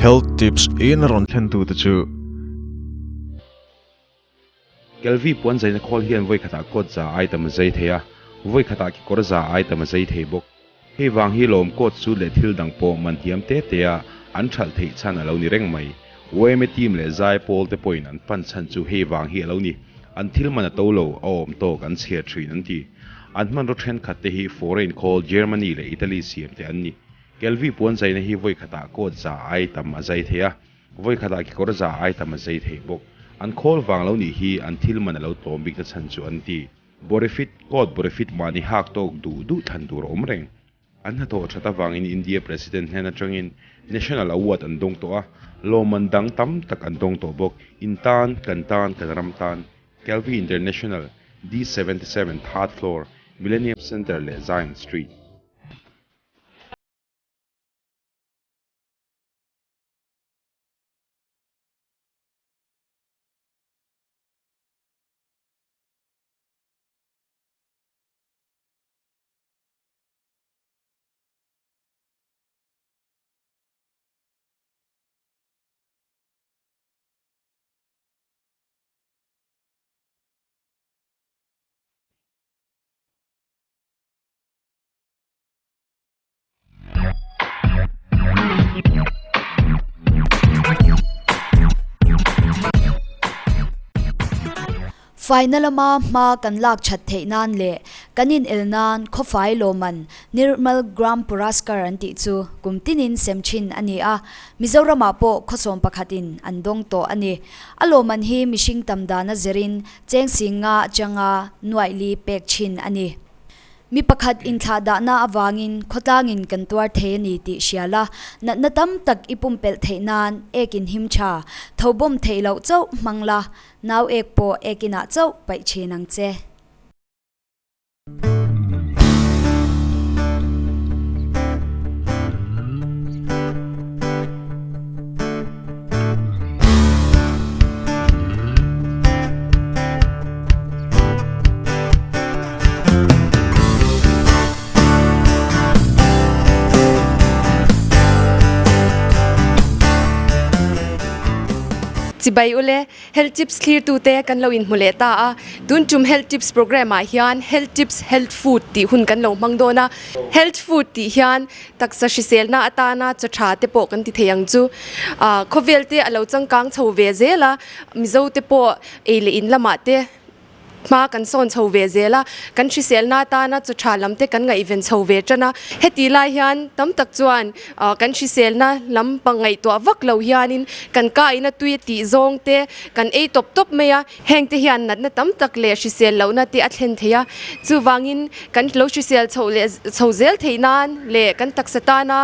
Health Tips in a rawn thlentu te chu. Kelvi puan zaina khawl hian vawi khatah coat za ai tam a zai thei a, vawi khatah kekawr za ai tam a zai thei bawk. Hei vang hi lawm coat chu leh thil dang pawh man thiam te te a an thalh theih chhan a lo ni reng mai. Yma team leh zai pawl te pawhin an pan chhan chu hei vang hi a lo ni. An thil man a to lo, a awm tawk an chhiar thin an ti. An hmanraw thenkhat te hi foreign khawl Germany leh Italy siam te an ni. Kelvi puan zaina hi vawi khatah coat za ai tam a zai thei a, vawi khatah kekawr za ai tam a zai thei bawk. An khawl vang lo nih hi an thil man a lo tlawm bik na chhan chu an ti. Borefit, coat borefit mahni hak tawk duh duh thlan tur a awm reng. An hnathawh that avangin India President hnen atangin National Award an dawng tawh a, lawmman dang tam tak an dawng tawh bawk. In tan, kan tan, kan ram tan. Kelvi International, D77 Third Floor, Millennium Centre leh Zion Street. Faina lama hma kan lak that theih nan leh kan inel nan khawfai lawmman Nirmal Gram Puraskar an tih chu kum tinin sem thin a ni a, Mizoramah pawh khawsawm pakhatin an dawng tawh a ni. A lawmman hi mihring tam dana zirin cheng sing nga atanga nuaih li pek thin a ni. Mi pakhat inthlah dahna avangin khawtlangin kan tuar thei a ni tih hria la, natna tam tak i pumpelh theih nan ek in him tha, tho bawm theih loh chauh hmang la, nau ek pawh ek inah chauh paih thin ang che. Chibai ule, Health Tips thlirtute kan lo inhmu leh ta a. Tun tum Health Tips program ah hian Health Tips Health Food tih hun kan lo hmang dawn a. Health Food tih hian Taksa hriselna atana chaw tha te pawh kan ti thei ang chu. Khawvel te a lo changkang chho ve zel a, Mizo te pawh ei leh in lamah te hma kan sawn chho ve zel a, kan hriselna atana chaw tha lam te kan ngaihven chho ve tan a. Heti lai hian tam tak chuan kan hriselna lam pang ngaihtuah vak lo hianin kan ka ina tui a tih zawng te kan ei tawp tawp mai a. Heng te hian natna tam tak leh hrisel lohna te a thlen thei a, chuvangin kan lo hrisel chhoh leh chho zel theih nan leh kan taksa tana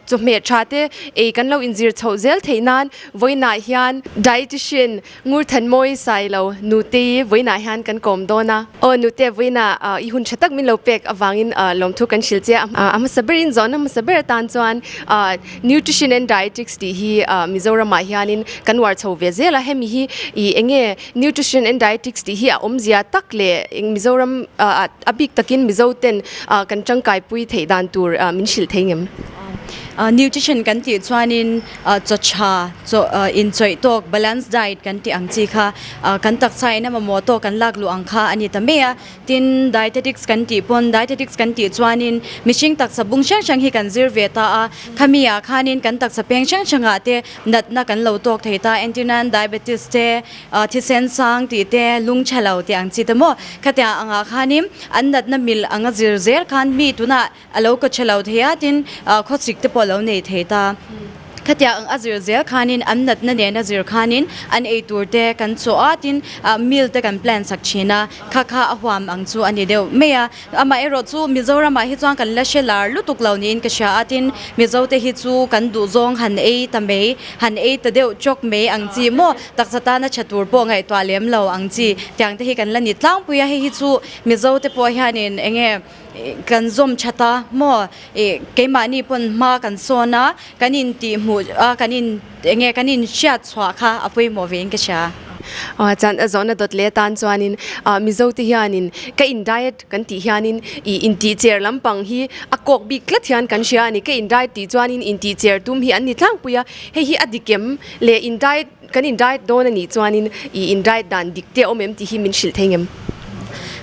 chawhmeh tha te ei kan lo inzir chhoh zel theih nan vawiinah hian dietitian Ngurthanmawi Sailo Nutei vawiinah hian kan kawm dawn a. Aw Nute vawiinah i hun tha tak min lo pek avangin lawmthu kan hrilh che a, a hmasa berin zawhna hmasa ber atan chuan Nutrition and Dietetics tih hi Mizoramah hianin kan uar chho ve zel a, hemi hi ih eng nge Nutrition and Dietetics tih hi a awmzia tak leh Mizoram a bik takin Mizo ten kan tangkaipui theih dan tur min hrilh thei ngem? Nutrition kan tih chuanin chaw tha, chaw inchawih tawk, balance diet kan tih ang chi kha kan taksa in a mamawh tawk kan lak luh ang kha a ni ta mai a. Tin, dietetics kan tih pawn, dietetics kan tih chuanin mihring taksa bung hrang hrang hi kan zir ve ta a, khami ah khanin kan taksa peng hrang hrangah te natna kan lo tawk thei ta, entirnan diabetes te, thisen sang tih te, lung tha lo tih ang chi te maw, khatiang angah khanin an natna mil anga zir zel khan mi tunah A lo ka che lo thei a, tin khawchik te pawh a lo nei thei ta. Khatiang ang a zir zel khanin an natna nen a zir khanin an ei tur te kan chawh a, tin meal te kan plan sak thin a, kha kha a huam ang chu a ni deuh mai a. Amaherawh chu Mizoramah hi chuan kan la hre lar lutuk lo niin ka hria a, tin Mizo te hi chu kan duhzawng han ei ta mai, han ei ta deuh chawk mai ang chi maw, taksa tana tha tur pawh ngaihtuah lem lo ang chi tiang te hi kan la ni tlangpui a, hei hi chu Mizo te pawh hianin eng nge Kan zawm that a maw? Ih keimahni pawn hma kan sawn a, kan intihhmuh a, kan in eng nge kan inhriat chhuah kha a pawimawh vein ka hria. Chuan a zawhna dawt leh atan chuanin Mizo te hianin ka in diet kan tih hianin ih intih cher lampang hi a kawk bik tlat hian kan hria a ni. Ka in diet tih chuanin intih cher tum hi an ni tlangpui a, hei hi a dik em leh in diet kan in diet dawn a nih chuanin ih in diet dan dik te a awm em tih hi min hrilh thei ngem?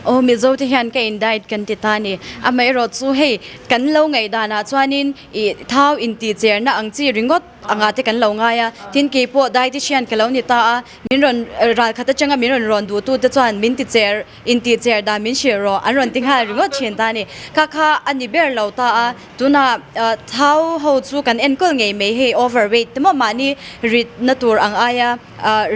Aw Mizo te hian ka in diet kan ti ta a ni. Amaherawh chu hei kan lo ngaihdanah chuanin ih thau intih cherna ang chi ringawt Anga te kan lo ngai a, tin kei pawh dietitian ka lo ni ta a, min rawn ral khat atanga min rawn rawn duhtu te chuan min ti cher in tih cher dan min hrilh rawh an rawn ti nghal ringawt thin ta a ni. Kha kha a ni ber lo ta a, tunah thau ho chu kan enkawl ngei mai hei overweight te maw mahni rit na tur ang aia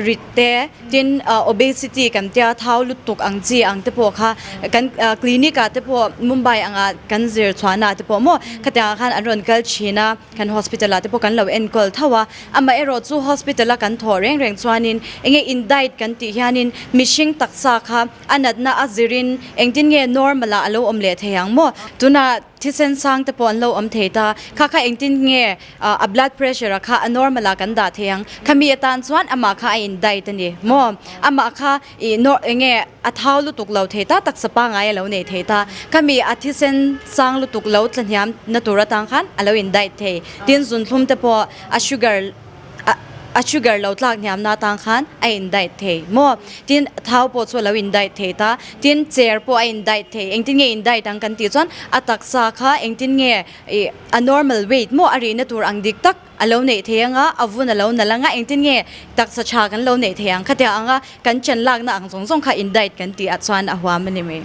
rit te tin obesity kan tia thau lutuk ang chi ang te pawh kha kan clinic ah te pawh Mumbai anga kan zir chhuahna ah te pawh maw khatiang ah khan an rawn kal thin a. Kan hospital ah te pawh kan lo enkawl tho a, amaherawh chu hospital a kan thawh reng reng chuanin enge in diet kan tih hianin mihring taksa kha a natna a zirin engtin nge normal ah a lo awm leh thei ang maw? Tunah thisen sang te pawh an lo awm thei ta, kha kha engtin nge a blood pressure a kha a normal ah kan dah thei ang? Khami atan chuan amah kha a in diet a ni maw? Amah kha Ih nawr enge a thau lutuk lo thei ta taksa pangai a lo nei thei ta. Khami a thisen sang lutuk lo tlahniam na tur atang khan a lo in diet thei. Tin zunthlum te pawh a sugar a sugar lo tlak hniam na atang khan a in diet thei maw. Tin thau pawh chu a lo in diet thei ta. Tin cher pawh a in diet thei. Engtin nge in diet ang kan tih chuan a taksa kha engtin nge ih a normal weight maw a rihna tur ang dik tak A lo neih thei anga, a vun a lo nalh anga, engtin nge taksa tha kan lo neih thei ang khatia anga kan chen lakna ang zawng zawng kha in diet kan tih ah chuan a huam a ni mai.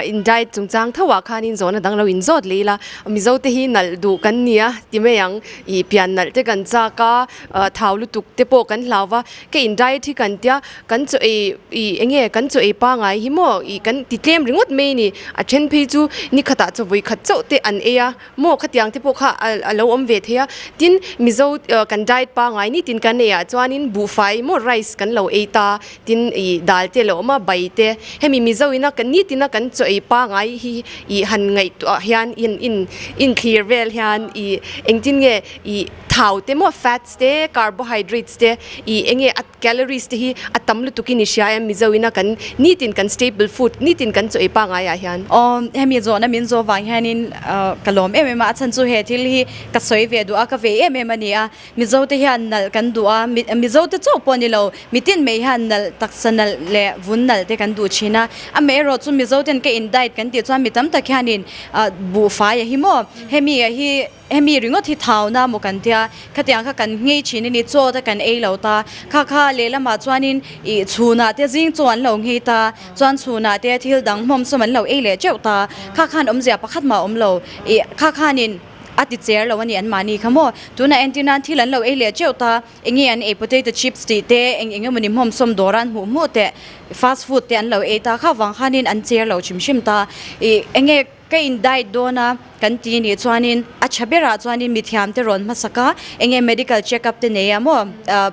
In diet chungchang tho ah khanin zawhna dang lo in zawt leh ila, Mizo te hi nalh duh kan nia ti mai ang, ih pian nalh te kan chak a, thau lutuk te pawh kan hlau va, ka in diet hi kan tia kan chaw ei ih enge kan chaw ei pangai hi maw ih kan ti tlem ringawt mai a ni, a then phei chu ni khatah chaw vawi khat chauh te an ei a maw khatiang te pawh kha a lo awm ve thei a, tin Mizo kan diet pangai nitin kan ei ah chuanin buhfai maw rice kan lo ei ta tin ih dal te lo awm a bai te hemi Mizo ina kan nitina kan chaw ei pangai hi ih han ngaihtuah hian in in inthlir vel hian ih engtin nge ih thau te maw fats te carbohydrates te ih enge a calories te hi a tam lutuk in i hria em Mizo ina kan nitin kan staple food nitin kan chaw ei pangai ah hian. Aw hemi zawhna min zawh vang hianin ka lawm em em a a chhan chu he thil hi ka sawi ve duh a ka vei em em a ni a Mizo te hian nalh kan duh a Mizo te chauh pawh ni lo mitin mai hian nalh taksa nalh leh vun nalh te kan duh thin a amaherawh chu Mizo ten ka in diet kan tih chuan mi tam tak hianin buhfai a hi maw hemi a hi Hemi ringawt hi thauna maw kan tia, khatiang kha kan nghei thin a ni, chaw te kan ei lo ta, kha kha lehlamah chuanin ih chhunah te zing chaw an lo nghei ta, chuan chhunah te thil dang hmawm sawm an lo ei leh teuh ta, kha khan awmzia pakhat mah a awm lo, ih kha khanin a ti cher lo a ni anmahni kha maw, tunah entir nan thil an lo ei leh teuh ta, enge an ei potato chips tih te eng eng emawni hmawm sawm dawr a an hmuh hmuh teh fast food te an lo ei ta, kha vang khanin an cher lo hrim hrim ta, ih enge. Ka in diet dawn a kan ti nih chuanin a tha berah chuanin mithiam te rawn hmasak a, enge medical check up te nei a maw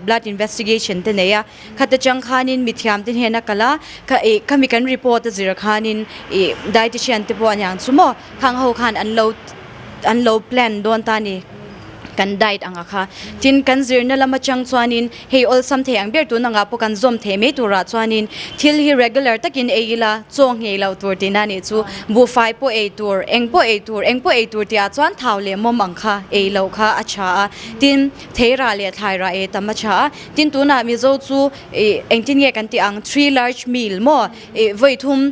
blood investigation te nei a, khata chang khanin mithiam te hnena kal a, kha ih khami kan report a zir khanin ih dietitian te pawh aniang chu maw khang ho khan an lo an lo plan dawn ta a ni. Kan diet anga kha. Tin, kan zirna lam atang chuanin hei awlsam thei ang ber tun angah pawh kan zawm thei mai turah chuanin thil hi regular takin ei ila chaw nghei loh tur tihna nih chu. Buhfai pawh ei tur, eng pawh ei tur, eng pawh ei tur tihah chuan thau leh mawm ang kha ei loh kha a tha a. Tin, theirah leh thlairah ei tam a tha a. Tin, tunah Mizo chu ih engtin nge kan tih ang three large meal maw ih vawi thum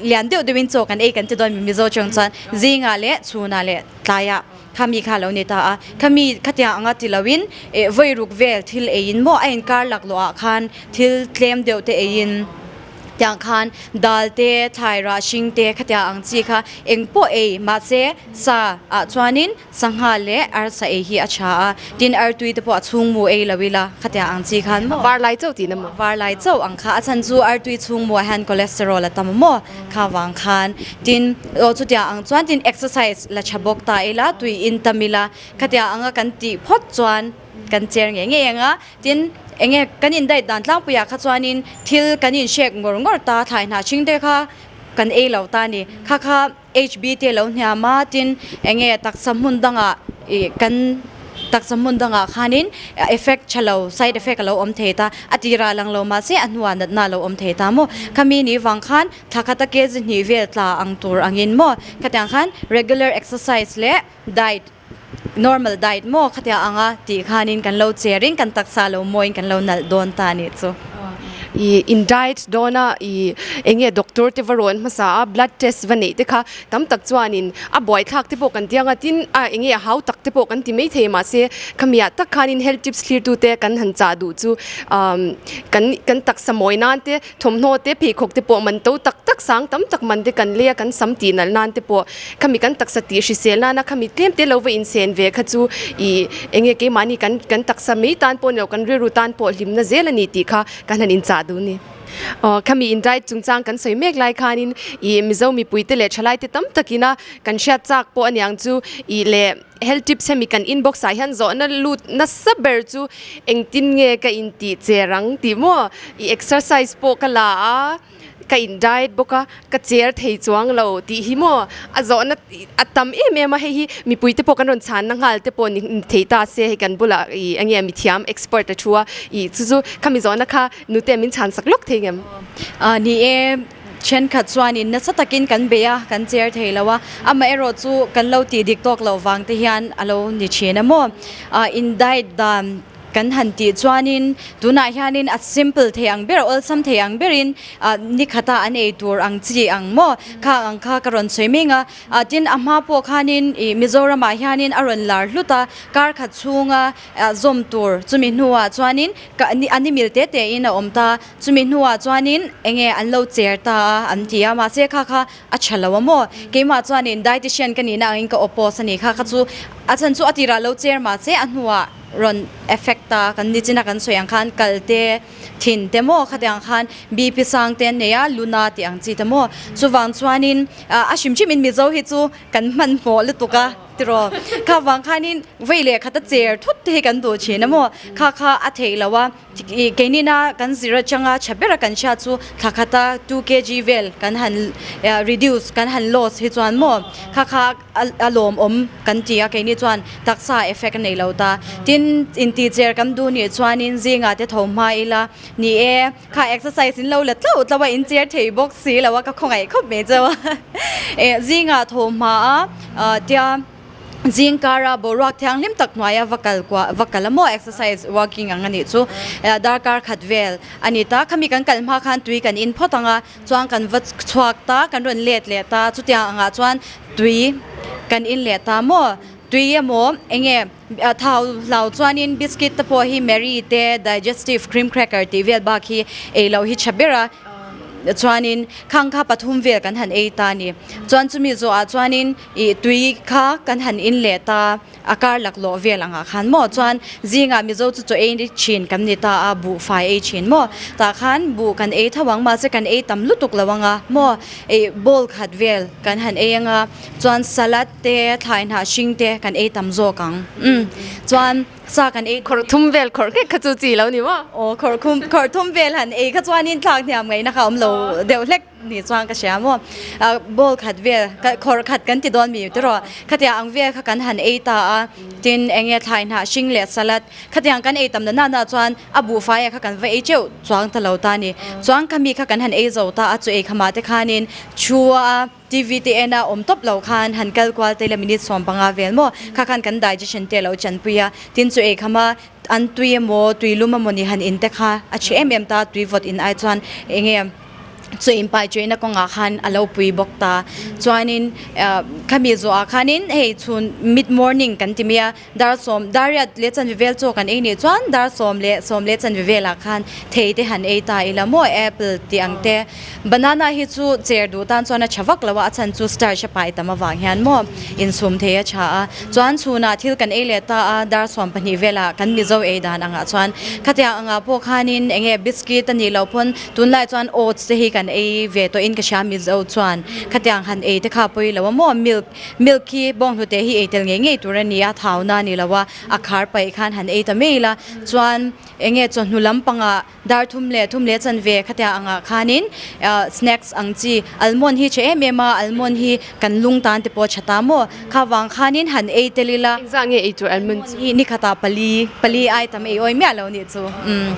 lian deuh deuhin chaw kan ei kan ti dawn Mizo chang chuan zingah leh chhunah leh tlaiah. Khami kha lo ni ta a, khami khatiang anga ti loin eh vawi ruk vel thil eiin maw a inkar laklawh ah khan thil tlem deuh te eiin tiang khan dal te thlai rah hring te khatiang ang chi kha eng pawh ei mahse sa ah chuanin sangha leh arsa ei hi a tha a, tin artui te pawh a chhung mu ei lo ila khatiang ang chi khan maw. Var lai chauh tihna maw? Var lai chauh ang kha a chhan chu artui chhung mu ah hian cholesterol a tam a maw? Kha vang khan tin aw chutiang ang chuan tin exercise la tha bawk ta ila tui in tam ila khatiang anga kan tih phawt chuan kan cher ngei ngei ang a tin enge kan indaih dan tlangpuiah kha chuanin thil kan inhrek ngawr ngawr ta thlai hnah hring te kha kan ei lo ta a ni kha kha H B te lo hniam a tin enge taksa hmun dangah ih kan. Taksa hmun dangah khanin effect tha lo, side effect a lo awm thei ta, a tirah lang lo mahse a hnuah natna a lo awm thei ta maw? Khami ni vang khan thla khata kg hnih vel tla ang tur angin maw? Khatiang khan regular exercise leh diet, normal diet maw khatiang anga tih khanin kan lo cherin kan taksa lo mawiin kan lo nalh dawn ta a nih chu. I in diet dawna i enge doctor te va rawn hmasa a blood test va neih te kha Tam tak chuanin a buaithlak te pawh kan ti ang a, tin a enge a hau tak te pawh kan ti maithei mahse khamiah tak khanin health tips thlirtute kan han chah duh chu kan kan taksa mawi nan te thawmhnaw te pheikhawk te pawh man to tak tak sang tam tak man te kan lei a kan sam tih nalh nan te pawh khami kan taksa tih hrisel nana khami tlem te lo va inchen ve kha chu ih enge keimahni kan kan taksa mai tan pawh ni lo kan rilru tan pawh hlimna zel a ni tih kha kan han inchah duh a ni. Aw khami in diet chungchang kan sawi mek lai khanin ih Mizo mipuite leh thalaite tam takina kan hriat chak pawh aniang chu ih leh health tips hemi kan inbox ah hian zawhna lut nasa ber chu engtin nge ka intih che rang tih maw ih exercise pawh ka la a ka in diet bawk a ka cher thei chuang lo tih hi maw a zawhna a tam em em a hei hi mipuite pawh kan rawn chhanna nghal te pawh ni thei ta se hei kan bulah ih enge mithiam expert a thu a ih chu chu khami zawhna kha Nute min chhan sak lawk thei ngem? Ni e, thenkhat chuanin nasa takin kan bei a, kan cher thei lo a, amaherawh chu kan lo tih dik tawk loh vang te hian a lo ni thin a maw? In diet dan kan han tih chuanin tunah hianin a simple thei ang ber, awlsam thei ang berin ni khata an ei tur ang chi ang maw? Kha ang kha ka rawn sawi meng a, tin a hma pawh khanin ih Mizoramah hianin a rawn lar hlut a, kar khat chhunga zawm tur chumi hnuah chuanin Ka a ni mil te te in a awm ta, chumi hnuah chuanin enge an lo cher ta a an ti a, mahse kha kha a tha lo a maw? Keimah chuanin dietitian ka nihna angin ka oppose a ni kha, kha chu a chhan chu a tirah lo cher mahse a hnuah rawn effect ta kan ni china kan sawi ang khan kal te thin te maw khatiang khan BP sang te an nei a, luna tih ang chi te maw? Chuvang chuanin a hrim hrimin Mizo hi chu kan hmanhmawh lutuk a. Tiraw, kha vang khanin vei leh khat a cher thut te hi kan duh thin a maw? Kha kha a theih loh a, keinina kan zir atanga tha bera kan hriat chu thla khata 2 kg vel kan han reduce kan han loss hi chuan maw kha kha a lawmawm kan ti a, keini chuan taksa effect a nei lo ta. Tin, intih cher kan duh nih chuanin zingah te tho hma ila ni e. Kha exercise in lo la tlauh tlauh a, in cher thei bawk si lo a, ka khawngaih khawp mai cheu a. Eh zingah thaw hma a tia zing kara boruak thianghlim tak hnuaia va kal kuah va kal a maw exercise walking ang a nih chu darkar khat vel a ni ta. Khami kan kal hma khan tui kan in phawt ang a, chuan kan va chhuak ta, kan rawn let leh ta, chutiang angah chuan tui kan in leh ta maw, tui emaw enge. Thau hlau chuanin biscuit te pawh hi Marie te digestive cream cracker tih vel bak hi ei loh hi tha ber a, chuanin khang kha pathum vel kan han ei ta a ni. Chuan chumi zawhah chuanin ih tui kha kan han in leh ta a kar laklawh vel angah khan maw chuan zingah Mizo chu chaw ei thin kan ni ta a, buhfai ei thin maw tah khan buh kan ei tho ang mahse kan ei tam lutuk lo anga maw ih bowl khat vel kan han ei anga chuan salad te thlai hnah hring te kan ei tam zawk ang umm chuan sa kan ei Khawrh thum vel khawrh nghek kha chu chi lo ni maw? Aw khawrh khum khawrh thum vel han ei kha chuanin thlak hniam ngaihna kha awm lo deuh hlek ni chuan ka hria maw ah bowl khat vel khawrh khat kan ti dawn mi tiraw khatiang ang vel kha kan han ei ta a tin eng nge thlai hnah hring leh salad khatiang kan ei tam na na na chuan a buhfai ah kha kan va ei teuh chuang ta lo ta a ni chuan khami kha kan han ei zo ta a chu ei khamah te khanin thu a. TV te ena awm tawp lo khan han kal kual te la minute 15 vel maw kha khan kan digestion te lo chanpui a tin chu ei khama an tui emaw tui lum emaw ni han in te kha a chhe em em ta tui vawt in ai chuan enge chu in pai chuaina kawngah khan a lo pui bawk ta chuanin khami zawhah khanin hei chhun mid morning kan ti mai a dar sawm dar riat leh chanve vel chaw kan ei nih chuan dar sawm leh sawm leh chanve velah khan thei te han ei ta ila maw apple tih ang te banana hi chu cher duh tan chuan a tha vak lo a a chhan chu starch a pai tam avang hian maw insum thei a tha a chuan chhunah thil kan ei leh ta a dar sawm pahnih velah kan mizo ei dan angah chuan khatiang angah pawh khanin eng nge biscuit a nih loh pawn tunlai chuan oats te hi kan. kan ei ve tawh in ka hria Mizo chuan khatiang han ei te kha pawi lo a maw milk milk hi bawnghnute hi ei tel ngei ngei tur a ni a thau na a ni lo a a khar paih khan han ei ta mai ila chuan eng nge chawhnu lampangah Dar thum leh thum leh chanve khatia angah khanin snacks ang chi almond hi tha em em a, almond hi kan lung tan te pawh a tha ta maw? Kha vang khanin han ei tel ila. Engzah nge ei tur almond chu? Hi ni khatah pali, pali ai tam ei awi miah lo nih chu. Umm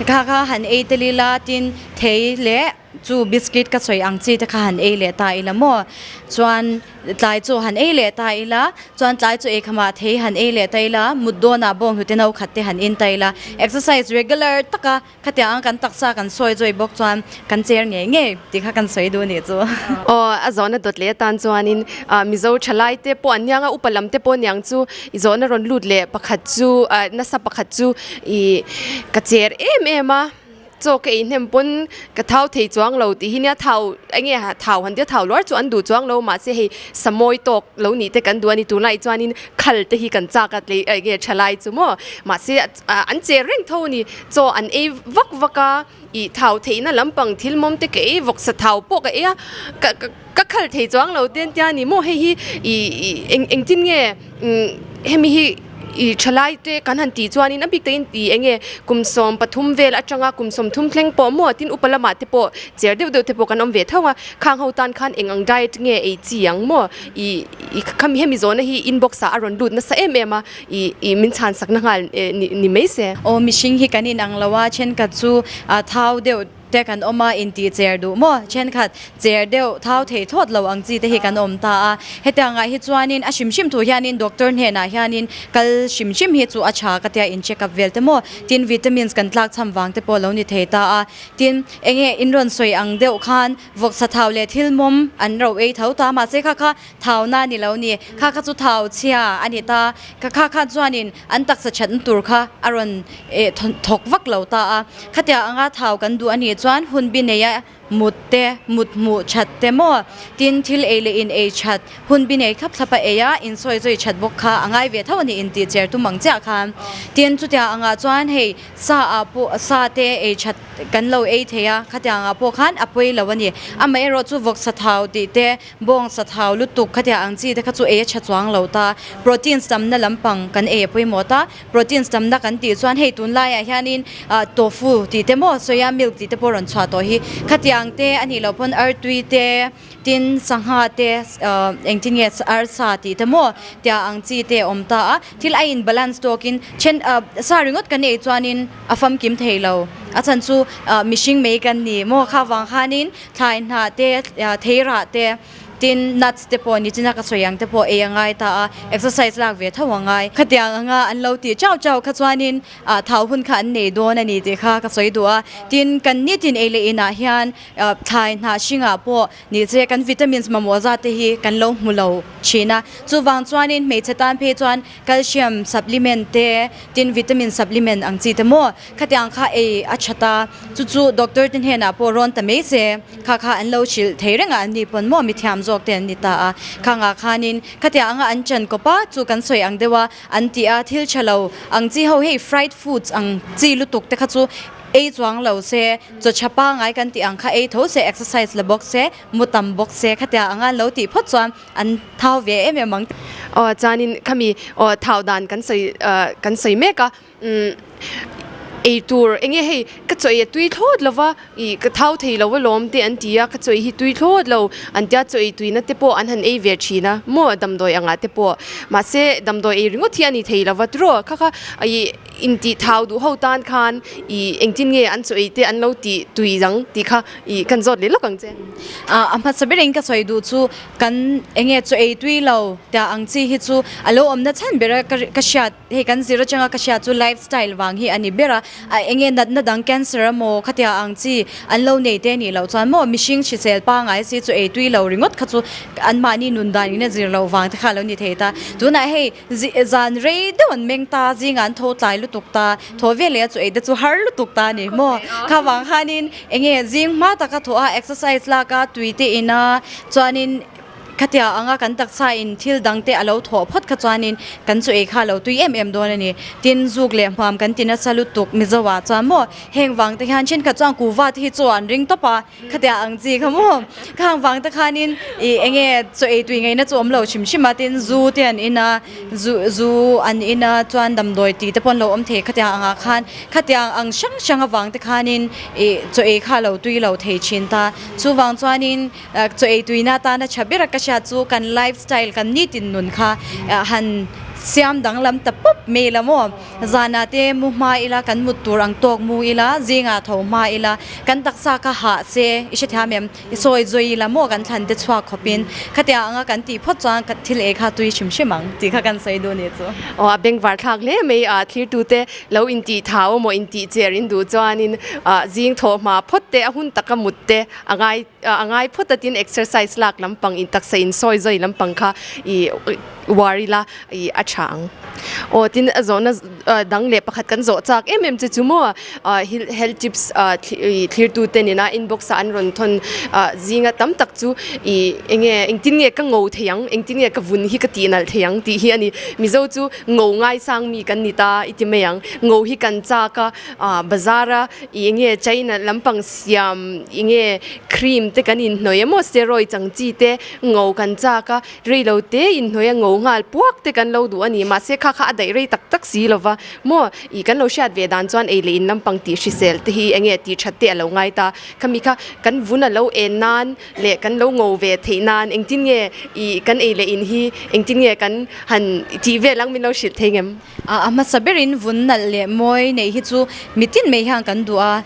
kha kha han ei tel ila tin thei leh chu biscuit ka sawi ang chi te kha han ei leh ta ila maw? Chuan Tlai chu han ei leh ta ila, chuan tlai chu ei khamah thei han ei leh ta ila, mut dawnah bawng hnute no khat te han in ta ila, exercise regular taka khatiang ang kan taksa kan sawi zawi bawk chuan kan cher ngei ngei tih kha kan sawi duh nih chu. Aw, a zawhna dawt leh atan chuanin Mizo thalai te pawh an niang a, upa lam te pawh niang chu i zawhna rawn lut leh pakhat chu nasa pakhat chu i ka cher em em a. Chaw ka ei hnem pawn ka thau thei chuang lo tih hi nia thau eng nge thau han tia thau luar chu an duh chuang lo mahse hei samawi tawk lo nih te kan duh a ni tunlai chuanin khal te hi kan chak a tlei eng nge tha lai chu maw mahse an che reng tho a ni chaw an ei vak vak a ih thau theihna lampang thil mawm te ka ei vawksa thau pawh ka ei a ka ka khal thei chuang lo te an tia ni maw hei hi ih eng engtin nge hemi hi. I thalai te kan han tih chuanin a bik takin tih eng nge kum 13 vel atanga kum 30 thleng pawh maw tin upa lamah te pawh cher deuh deuh te pawh kan awm ve tho a, khang ho tan khan eng ang diet nge ei chi ang maw i i khami hemi zawhna hi inbox ah a rawn lut nasa em em a i i min chhan sakna nghal ni mai se. Aw mihring hi kan inang lo a, thenkhat chu a thau deuh te kan awm a, intih cher duh maw? Thenkhat cher deuh thau thei thawt lo ang chi te hi kan awm ta a. Hetiangah hi chuanin a hrim hrim thu hianin doctor hnenah hianin kal hrim hrim hi chu a tha ka tia in check up vel te maw? Tin vitamins kan tlak cham vang te pawh lo ni thei ta a. Tin enge in rawn sawi ang deuh khan vawksa thau leh thil mawm an ro ei tho ta mahse kha kha thau na ni lo ni. Kha kha chu thau chhia a ni ta. Kha kha chuanin an taksa thatna tur kha a rawn thawk vak lo ta a. Khatiang anga thau kan duh a nih chuan hun bi neia mut te, mut hmuh that te maw? Tin, thil ei leh in ei that, hun bi nei thlap thlap a ei a, insawi zawi that bawk kha a ngai ve tho a ni intih cher tum ang chiah khan. Tin, chutiang angah chuan hei sa ah pawh sa te ei that kan lo ei thei a, khatiang ah pawh khan a pawi lo a ni. Amaherawhchu vawksa thau tih te, Bawng sa thau lutuk khatia ang chi te kha chu ei a tha chuang lo ta. Proteins tamna lampang kan ei a pawimawh ta. Proteins tamna kan tih chuan hei tunlaiah hianin tofu tih te maw soya milk tih te pawh rawn chhuah tawh hi. Khatiang te a nih loh pawn artui te tin sangha te engtin nge arsa tih te maw tia ang chi te a awm ta a. Thil a in balance tawkin then sa ringawt kan ei chuanin a famkim thei lo. A chhan chu mihring mai kan ni maw kha vang khanin Thlai hnah te, theirah te, tin nuts te pawh nichina ka sawi ang te pawh ei a ngai ta a, exercise lak ve tho a ngai. Khatiang anga an lo tih chau chau kha chuanin thau hun kha an nei dawn a ni tih kha ka sawi duh a. Tin, kan nitin ei leh inah hian thlai hnah hringah pawh ni che kan vitamins mamawh zat te hi kan lo hmu lo thin a. Chuvang chuanin hmeichhe tan phei chuan calcium supplement te, tin vitamin supplement ang chi te maw Khatiang kha ei a tha ta, chu chu doctor te hnenah pawh rawn ta mai se, kha kha an lo hrilh thei reng a, an ni pawn maw mithiam zawk te an ni ta a, khangah khanin khatiang anga an chan kawp a, chu kan sawi ang deuh a, an ti a, thil tha lo ang chi ho hei fried foods ang chi lutuk te kha chu ei chuang lo se, chaw tha pangai kan tih ang kha ei tho se, exercise la bawk se, mu tam bawk se, khatiang anga an lo tih phawt chuan an thau ve em em ang. Aw chuanin khami aw thau dan kan sawi kan sawi mek a. Umm ei tur eng nge hei ka chawi a tui thlawt lo va ih ka thau thei lo alawm te an ti a ka chawi hi tui thlawt lo an tia chawi tuina te pawh an han ei ve thin a maw damdawi angah te pawh mahse damdawi ei ringawt hi a ni thei lo va tiraw kha kha ih intih thau duh ho tan khan ih engtin nge an chawi te an lo tih tui ang tih kha ih kan zawt leh lawk ang che. A hmasa berin ka sawi duh chu kan eng nge chaw ei tui lo tia ang chi hi chu a lo awmna chhan bera ka hriat. Hei kan zir atanga ka hriat chu life style vang hi a ni ber a, a enge natna dang cancer emaw khatia ang chi an lo nei te nih loh chuan maw mihring hrisel pangai si chu ei tui lo ringawt kha chu anmahni nun dan in a zir loh vang te kha a lo ni thei ta. Tunah hei zan rei deuh an meng ta, zingah an tho tlai lutuk ta, thaw vel leh a chu ei te chu har lutuk ta a ni maw. Kha vang khanin enge zing hma taka thawh a exercise lak a tui te in a chuanin. Khatia anga kan taksa in thil dang te a lo thawh phawt kha chuanin kan chu ei kha a lo tui em em dawn a ni. Tin, zuk leh hmuam kan ti nasa lutuk Mizo ah chuan maw heng vang te hian thenkhat chuan kuva te hi chaw an ring tawp a, khatia ang chi kha maw khang vang te khanin ih eng nge chaw ei tui ngaihna chu awm lo hrim hrim a, tin zu te an in a, zu zu an in a chuan damdawi tih te pawh an lo awm thei khatiang angah khan khatiang ang hrang hrang avang te khanin ih chaw ei kha a lo tui lo thei thin ta. Chuvang chuanin Chaw ei tuina atana tha ber a ka hriat chu kan life style kan nitin nun kha han siam danglam ta pawp mai ila maw? Zanah te mu hma ila kan mut tur ang tawk mu ila zingah tho hma ila kan taksa kha hah se i hrethiam em? I sawi zawi ila maw kan thlan te chhuak khawpin khatia anga kan tih phawt chuan thil ei kha tui hrim hrim ang tih kha kan sawi duh ni chu. Aw a bengvar thlak hle mai a thlirtute lo intih thau emaw intih cher in duh chuanin zing thawh hma phawt te a hun taka mut te a ngai a ngai phawt a tin exercise lak lampang in taksa in sawi zawi lampang kha ih uar ila ih a tha ang. Aw tin a zawhna dang leh pakhat kan zawh chak em em che chu maw health tips ih thlirtu te nena inbox ah an rawn thawn zinga tam tak chu ih eng nge engtin nge ka ngo thei ang engtin nge ka vun hi ka tih nalh thei ang tih hi a ni. Mizo chu ngo ngaisang mi kan ni ta i ti mai ang ngo hi kan chak a bazar a Ih nge China lampang siam ih nge cream te kan inhnawih emaw steroids ang chi te ngo kan chak a, rei lo te inhnawih a ngo nghal puak te kan lo duh a ni. Mahse kha kha a daih rei tak tak si lo va maw ih kan lo hriat ve dan chuan ei leh in lampang tih hrisel te hi eng nge tih that te a lo ngai ta. Khami kha kan vun a lo en nan leh kan lo ngo ve theih nan engtin nge ih kan ei leh in hi engtin nge kan han tih vel ang min lo hrilh thei ngem? A hmasa berin vun nalh leh mawi neih hi chu mitin mai hian kan duh a,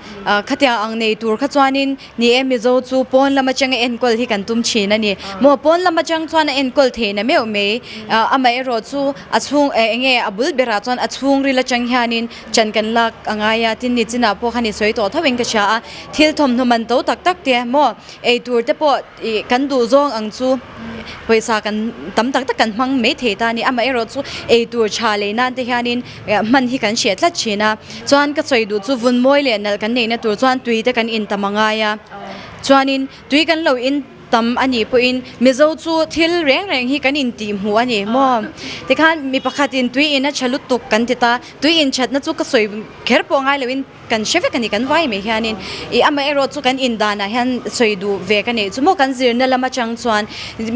khatia ang nei tur kha chuanin ni e Mizo chu pawn lam atanga enkawl hi kan tum thin a ni. Maw pawn lam atang chuan a enkawl theihna meuh mai, amaherawh chu a chhung eng nge a bul berah chuan a chhungril atang hianin chan kan lak a ngai a, tin ni chinah pawh khan i sawi tawh tho in ka hria a, thil thawmhnaw man to tak tak te maw eitur te pawh ih kan duh zawng ang chu. Pawisa kan tam tak tak kan hmang mai thei ta a ni. Amaherawh chu ei tur tha lei nan te hianin hman hi kan hreh tlat thin a. Chuan ka sawi duh chu vun mawi leh nalh kan neihna tur chuan tui te kan in tam a ngai a. Chuanin tui kan lo in tam a nih pawhin Mizo chu thil reng reng hi kan in tih hmuh a ni maw? Tikhan mi pakhatin tui in a tha lutuk kan ti ta. Tui in thatna chu ka sawi kher pawh ngai loin. Kan hre vek a ni, kan vai mai hianin ih amaherawh chu kan indanah hian sawi duh ve ka neih chu maw kan zirna lam atang chuan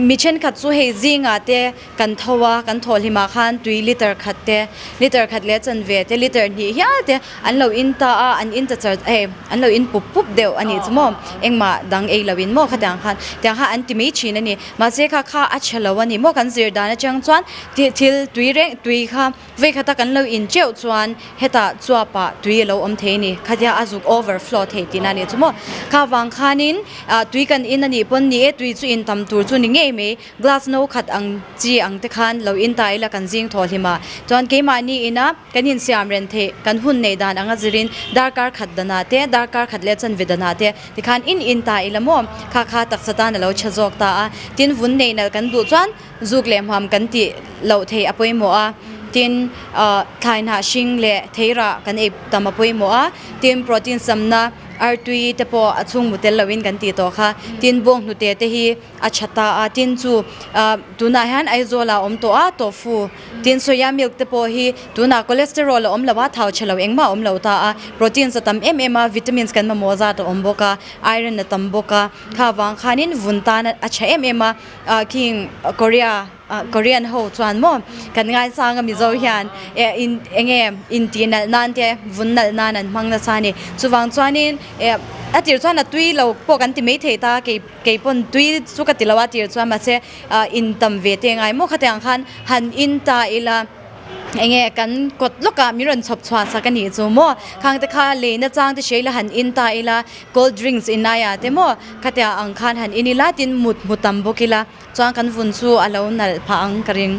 mi thenkhat chu hei zingah te kan tho a, kan thawhhlimah khan tui liter khat te, liter khat leh chanve te, liter hnih hial te an lo in ta a, an in ta char hei an lo in pup pup deuh a nih chu maw engmah dang ei loin maw khatiang khan tiang kha an ti mai thin a ni mahse kha kha a tha lo a ni maw kan zir dan atang chuan thil tui reng tui kha Vei khata kan lo in teuh chuan hetah chuapah tui a lo awm thei a ni. Khatia a zuk over flow thei tihna a nih chu maw. Kha vang khanin tui kan in a nih pawn ni e, tui chu in tam tur chu ni ngei mai. Glass no khat ang chi ang te khan lo in ta ila kan zing thaw hlim a. Chuan keimahni ina kan insiam ren theih kan hun neih dan anga zirin darkar khat danah te, darkar khat leh chanve danah te tikhan in in ta ila maw. Kha kha taksa tan a lo tha zawk ta a. Tin vun nei nalh kan duh chuan Zuk leh hmuam kan tih loh theih a pawimawh a, tin thlai hnah hring leh theirah kan ei tam a pawimawh a, tin protein samna artui te pawh a chhung mu tel loin kan tih tawh kha, tin bawng hnute te hi a tha ta a, tin chu tunah hian Aizawl ah a awm tawh a tofu, tin soya milk te pawh hi tunah cholesterol a awm lo a, thau chhe lo engmah a awm lo ta a, proteins a tam em em a, vitamins kan mamawh zat a awm bawk a, iron a tam bawk a, kha vang khanin vun tan a tha em em a. Ah king Korea ah Korean ho chuan maw kan ngaisang a Mizo hian eh in enge intih nalh nan te vun nalh nan an hmang nasa a ni. Chuvang chuanin eh a tir chuan a tui lo pawh kan ti mai thei ta kei kei pawn tui chu ka ti lo a tir chuan mahse ah in tam ve te ngai maw khatiang khan han in ta ila. Enge kan kawt lawkah min rawn chhawp chhuah sak a nih chu maw? Khang te kha leina chang te hria ila han in ta ila, cold drinks in aia te maw? Khatia ang khan han in ila tin mut hmu tam bawk ila chuan kan vun chu a lo nalh phah ang ka ring.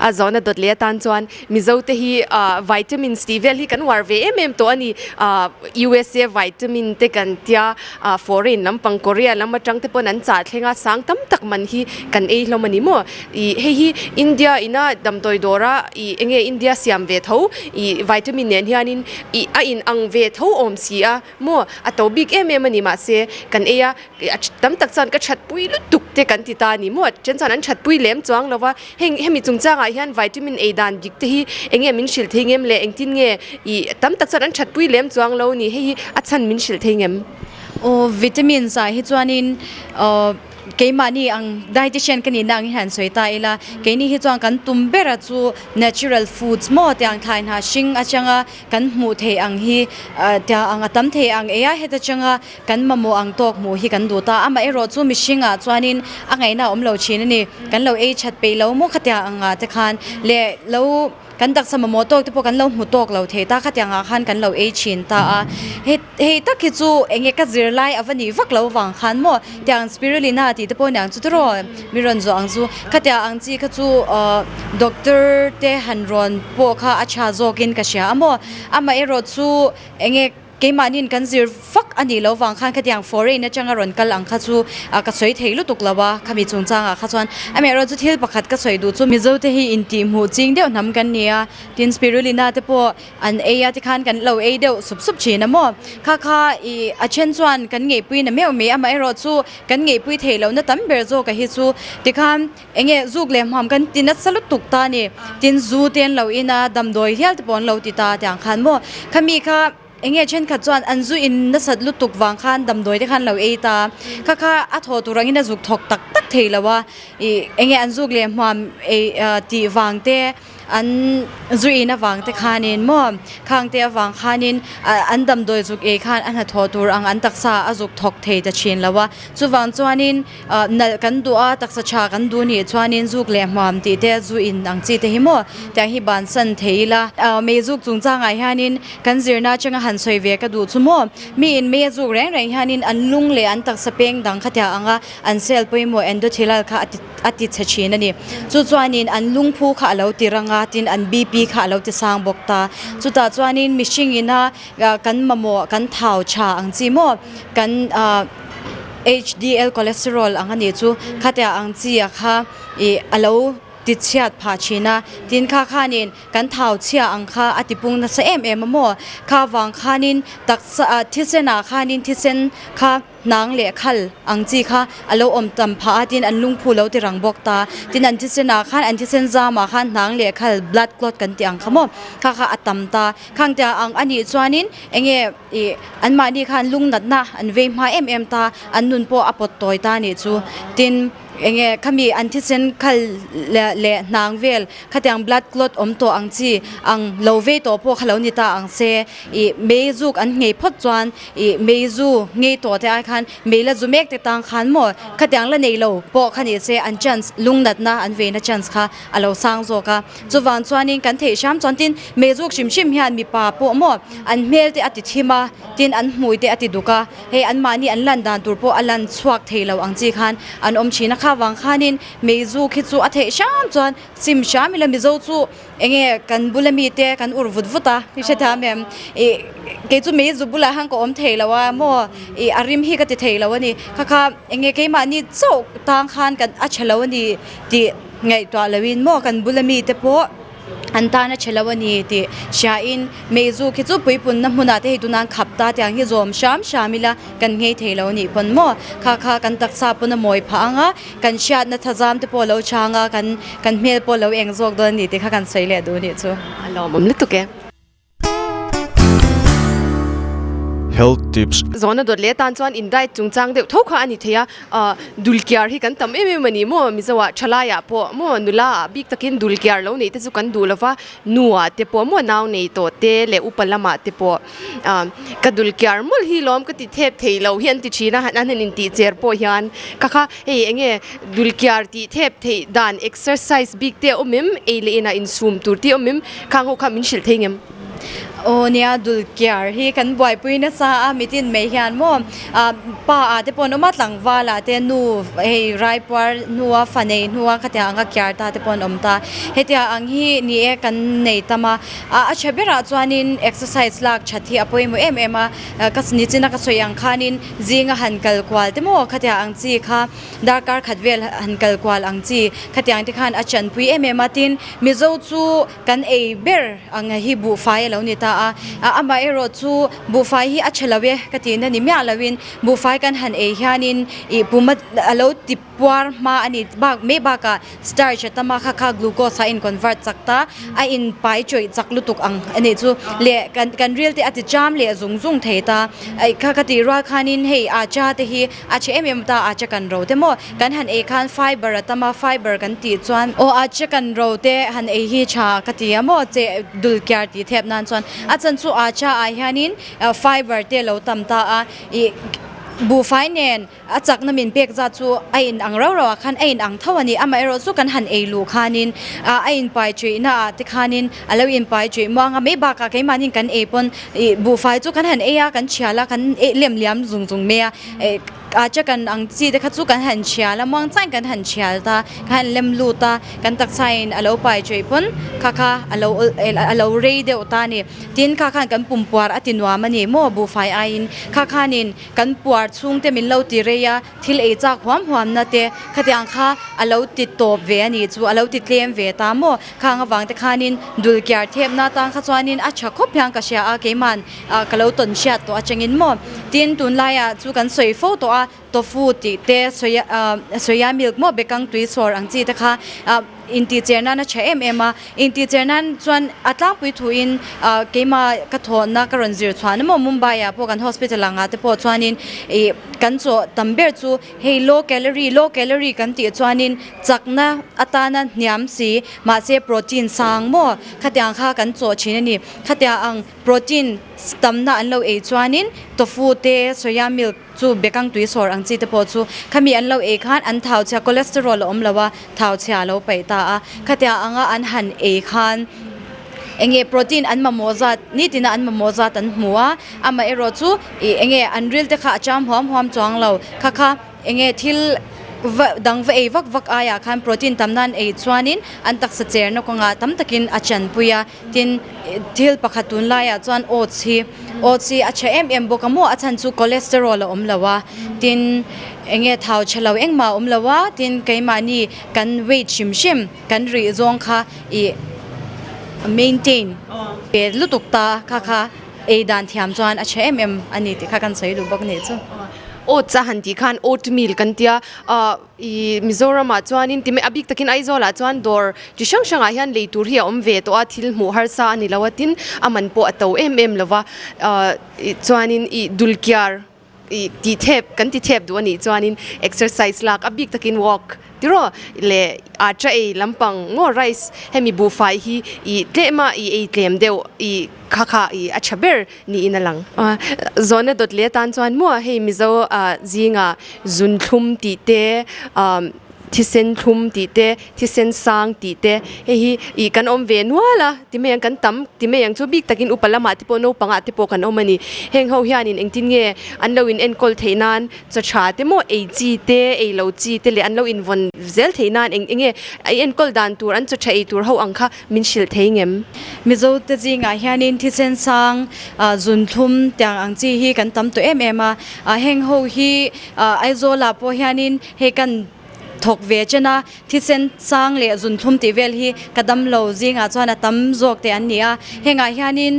A zawhna dawt leh atan chuan Mizo te hi vitamins tih vel hi kan uar ve em em tawh a ni. USA vitamin te kan tia foreign lampang Korea lam atang te pawn an chah thleng a, sang tam tak man hi kan ei hlawm a ni maw? Ih hei hi India ina damdawi dawra ih enge India siam ve tho ih vitamin nen hianin ih a in ang ve tho awm si a maw? A to bik em em a ni mahse kan ei a tam tak chuan ka thatpui lutuk te kan ti ta a ni maw? Then chuan an thatpui lem chuang lo va. Heng hemi chungchangah hian vitamin ei dan dik te hi enge min hrilh thei ngem le engtin nge ih tam tak chuan an thatpui lem chuang lo ni hei hi a chhan min hrilh thei ngem? Aw vitamins ah hi chuanin aw keimahni ang dietitian ka nihna ang hi han sawi ta ila keini hi chuan kan tum bera chu natural foods maw tiang thlai hna hring atanga kan hmuh theih ang hi tiang ang a tam thei ang ei a heta changa Kan mamawh ang tawk hmuh hi kan duh ta. Amaherawh chu mihringah chuanin a ngaihna a awm lo thin a ni. Kan lo ei that peih lo maw khatiang angah te khan leh lo kan taksa mamawh tawk te pawh kan lo hmu tawk lo thei ta khatiang ah khan kan lo ei thin ta a. He hei tak hi chu eng nge ka zirlai a va nih vak lo vang khan maw tiang spirulina tih te pawh niang chu tiraw mi rawn zawh ang chu. Khatiang ang chi kha chu ahh doctor te han rawn pawh kha a tha zawkin ka hria a maw. Amaherawh chu eng nge. Keimahniin kan zir vak a nih loh vang khan khatiang foreign atanga rawn kal ang kha chu ka sawi thei lutuk lo a, khami chungchangah kha chuan amaherawh chu thil pakhat ka sawi duh chu Mizote hi intihhmuh ching deuh hnam kan ni a, tin spirulina te pawh an ei a tikhan kan lo ei deuh sup sup thin a maw? Kha kha ih a then chuan kan ngeihpui na meuh mai amaherawh chu kan ngeihpui theih lohna tam ber zawk a hi chu tikhan Enge zuk leh hmuam kan ti nasa lutuk ta ni, tin zu te an lo in a, damdawi hial te pawh an lo ti ta tiang khan maw, khami kha enge thenkhat chuan an zu in nasat lutuk vang khan damdawi te khan lo ei ta, kha kha a thaw tur angin a zuk thawk tak tak thei lo a, ih enge an zuk leh hmuam ei tih vang te. An zu in avang te khanin maw khang te avang khanin an damdawi zuk ei khan a hnathawh tur ang an taksa a zuk thawk thei ta thin lo a. Chuvang chuanin nalh kan duh a, taksa tha kan duh nih chuanin zuk leh hmuam tih te zu in ang chi te hi maw tiang hi bansan thei ila. Mei zuk chungchangah hianin kan zirna atanga han sawi ve ka duh chu maw mi in mei a zuk reng reng hianin an lung leh an taksa peng dang kha tiah anga an cell pawimawh endothelial kha a ti a ti chhe thin a ni. Chu chuanin an lungphu kha a lo ti rang a, tin an BP kha a lo ti sang bawk ta. Chutah chuanin mihring ina kan mamawh kan thau tha ang chi maw kan ah HDL cholesterol ang a nih chu khatia ang chi a kha ih a lo ti chhiat phah thin a, tin kha khanin kan thau chhia ang kha a ti pung nasa em em a maw kha vang khanin taksa ah thisen ah khanin thisen kha. Hnang leh khal ang chi kha a lo awm tam phah a, tin an lungphu lo ti rang bawk ta. Tin an thisen ah khan an thisen zam ah khan hnang leh khal blood clot kan tih ang kha maw kha kha a tam ta. Khang te ang a nih chuanin enge ih anmahni khan lung natna an vei hma em em ta, an nun pawh a pawt tawi ta nih chu. Tin enge khami an thisen khal leh hnang vel khatiang blood clot awm tawh ang chi ang lo vei tawh pawh kha lo ni ta ang se ih mei zuk an nghei phawt chuan Ih mei zu ngei tawh te ai khan mei la zu mek te tang khan maw khatiang la nei lo pawh kha ni se an chance lung natna an veina chance kha a lo sang zawk a. Chuvang chuanin kan theih hram chuan tin mei zuk hrim hrim hian mipa pawh maw an hmel te a ti thim a, tin an hmui te a ti duk a, hei anmahni an lan dan tur pawh a lan chhuak thei lo ang chi khan an awm thin a. Kha vang khanin mei zu khi chu a theih hram chuan sim hram ila Mizo chu Enge kan bula mite kan ur vut vut a, i hre thiam em? Ih kei chu mei zu bulah hian ka awm thei lo a maw, ih a rim hi ka ti thei lo a ni. Kha kha enge keimahni chauh tang khan kan a tha lo a ni tih ngaihtuah loin maw kan bula mite pawh an tan a tha lo a ni tih hriain mei zu khi chu puipunna hmunah te hei tunan khap ta tiang hi zawm hram hram ila kan nghei thei lo a nih pawn maw. Kha kha kan taksa pawn a mawi phah ang a. Kan hriatna thazam te pawh a lo chang a, kan kan hmel pawh a lo eng zawk dawn a ni tih kha kan sawi leh duh a nih chu. A lawmawm lutuk e. Health tips. Zawhna dawt leh atan chuan in diet chungchang deuh tho kha a ni thei a, ah dulkiar hi kan tam em em a ni maw Mizoah thalaiah pawh maw nula ah bik takin dulkiar lo neih te chu kan duh lova, nu ah te pawh maw nau nei tawh te leh upa lamah te pawh ah ka dul kiar mawlh hi lawm ka ti thep thei lo hi an ti thin a an han intih cher pawh hian kha kha hei eng nge dul kiar tih thep theih dan exercise bik te a awm em ei leh inah insum tur te a awm em khang ho kha min hrilh thei ngem. Aw nia dul kiar hi kan buaipui nasa a mitin mai hian maw pa ah te pawh an awm a tlangval ah te nu hei raipuar hnua fa nei hnua khatiang anga kiar ta te pawh an awm ta hetia ang hi ni e kan nei tam a a tha berah chuanin exercise lak that hi a pawimawh em em a ka nichina ka sawi ang khanin zinga han kal kual te maw khatiang ang chi kha darkar khat vel han kal kual ang chi khatiang te khan a chanpui em em a tin Mizo chu Kan ei ber ang hi buhfai a lo ni ta a, amaherawh chu buhfai hi a tha lo e ka tihna ni miah loin buhfai kan han ei hianin ih pum a lo ti puar hma a ni bak mai bakah starch a tam a kha kha glucose a in convert chak ta a in pai chawih chak lutuk ang a nih chu leh kan kan ril te a ti cham leh zung zung thei ta kha ka tih rual khanin hei acha te hi A che em em ta a che kan ro te maw? Kan han ei khan fiber a tam a, fiber kan tih chuan aw a che kan ro te han ei hi tha ka ti a maw? Che dul kiar tih thep nan chuan a chan chu a cha ah hianin fiber te lo tam ta a, ih buhfai nen a chakna min pek zat chu a in ang rau rau ah khan a in ang tho a ni. Amaherawh chu kan han ei luh khanin a in pai thuihna ah te khanin a lo in pai thuih muang a, mai bakah keimahni kan ei pawn ih buhfai chu kan han ei a, kan chhial a, kan lem liam zung zung mai a. A che kan ang chi te kha chu kan han chhial a muang chuan kan han chhial ta kan han lem lut a kan taksa in a lo pai theih pawn kha kha a lo a lo rei deuh ta a ni tin kha khan kan pum puar a ti nuam a ni maw buhfai aiin kha khanin kan puar chhung te min lo ti rei a thil ei chak huam huam na te khatiang kha a lo ti tawp ve a ni chu a lo ti tlem ve ta maw khang avang te khanin dul kiar thep na tang kha chuanin a tha khawp hian ka hria a keimahn ah ka lo tawn hriat tawh atangin maw tin tunlaiah chu kan sawi fo tawh a tofu tih te soya ah soya milk maw bekang tui sawr ang chi te kha ah intih cher nan a tha em em a intih cher nan chuan a tlangpui thuin ah keimah ka thawhna ka rawn zir chhuah na maw Mumbai ah pawh kan hospital ang ah te pawh chuanin ih kan chaw tam ber chu hei low calorie low calorie kan tih chuanin chakna atana hniam si mahse protein sang maw khatiang kha kan chaw thin a ni khatiang ang. Protein tamna an lo ei chuanin tofu te, soya milk chu bekang tui sawr ang chi te pawh chu khami an lo ei khan an thau chhia cholesterol a awm lo a, thau chhia a lo paih ta a. Khatia anga an han ei khan enge protein an mamawh zat nitina an mamawh zat an hmu a, amaherawh chu ih enge an ril te kha a cham huam huam chuang lo kha kha. Enge thil va dang va ei vak vak aiah khan protein tam nan ei chuanin an taksa cherna kawngah tam takin a chanpui a, tin thil pakhat tunlaiah chuan oats hi oats hi a tha em em bawk a maw a chhan chu cholesterol a awm lo a, tin enge thau tha lo engmah a awm lo a, tin keimahni kan weight hrim hrim kan rih zawng kha ih maintain ve lutuk ta kha kha ei dan thiam chuan a tha em em a ni tih kha kan sawi duh bawk a nih chu. Oats a han tih khan oatmeal kan tia ah ih Mizoram ah chuanin ti mai a bik takin Aizawl ah chuan dawr chi hrang hrang ah hian lei tur hi a awm ve tawh a thil hmuh harsa a ni lo a tin a man pawh a to em em lo va ah chuanin ih dulkiar ih tih thep kan ti thep duh a nih chuanin exercise lak a bik takin walk Tiraw leh atta ei lampang maw rice hemi buhfai hi ih tlem a ih ei tlem deuh ih kha kha ih a tha ber niin a lang. Zawhna dawt leh atan chuan maw hei Mizo ah zinga zun thlum tih te ah thisen thlum tih te thisen sang tih te hei hi ih kan awm ve nual a ti mai ang kan tam ti mai ang chu bik takin upa lamah te pawh naupang ah te pawh kan awm a ni. Heng ho hianin engtin nge an lo in enkawl theih nan Chaw tha te maw ei chi te, ei lo chi te leh an lo invawn zel theih nan eng enge i enkawl dan tur an chaw tha ei tur ho ang kha min hrilh thei ngem? Mizo te zingah hianin thisen sang, zunthlum tiang ang chi hi kan tam tawh em em a, heng ho hi Aizawlah pawh hianin hei kan thawk ve chen a, Thisen sang leh zunthlum tih vel hi ka dam lo zingah chuan a tam zawk te an ni a, hengah hianin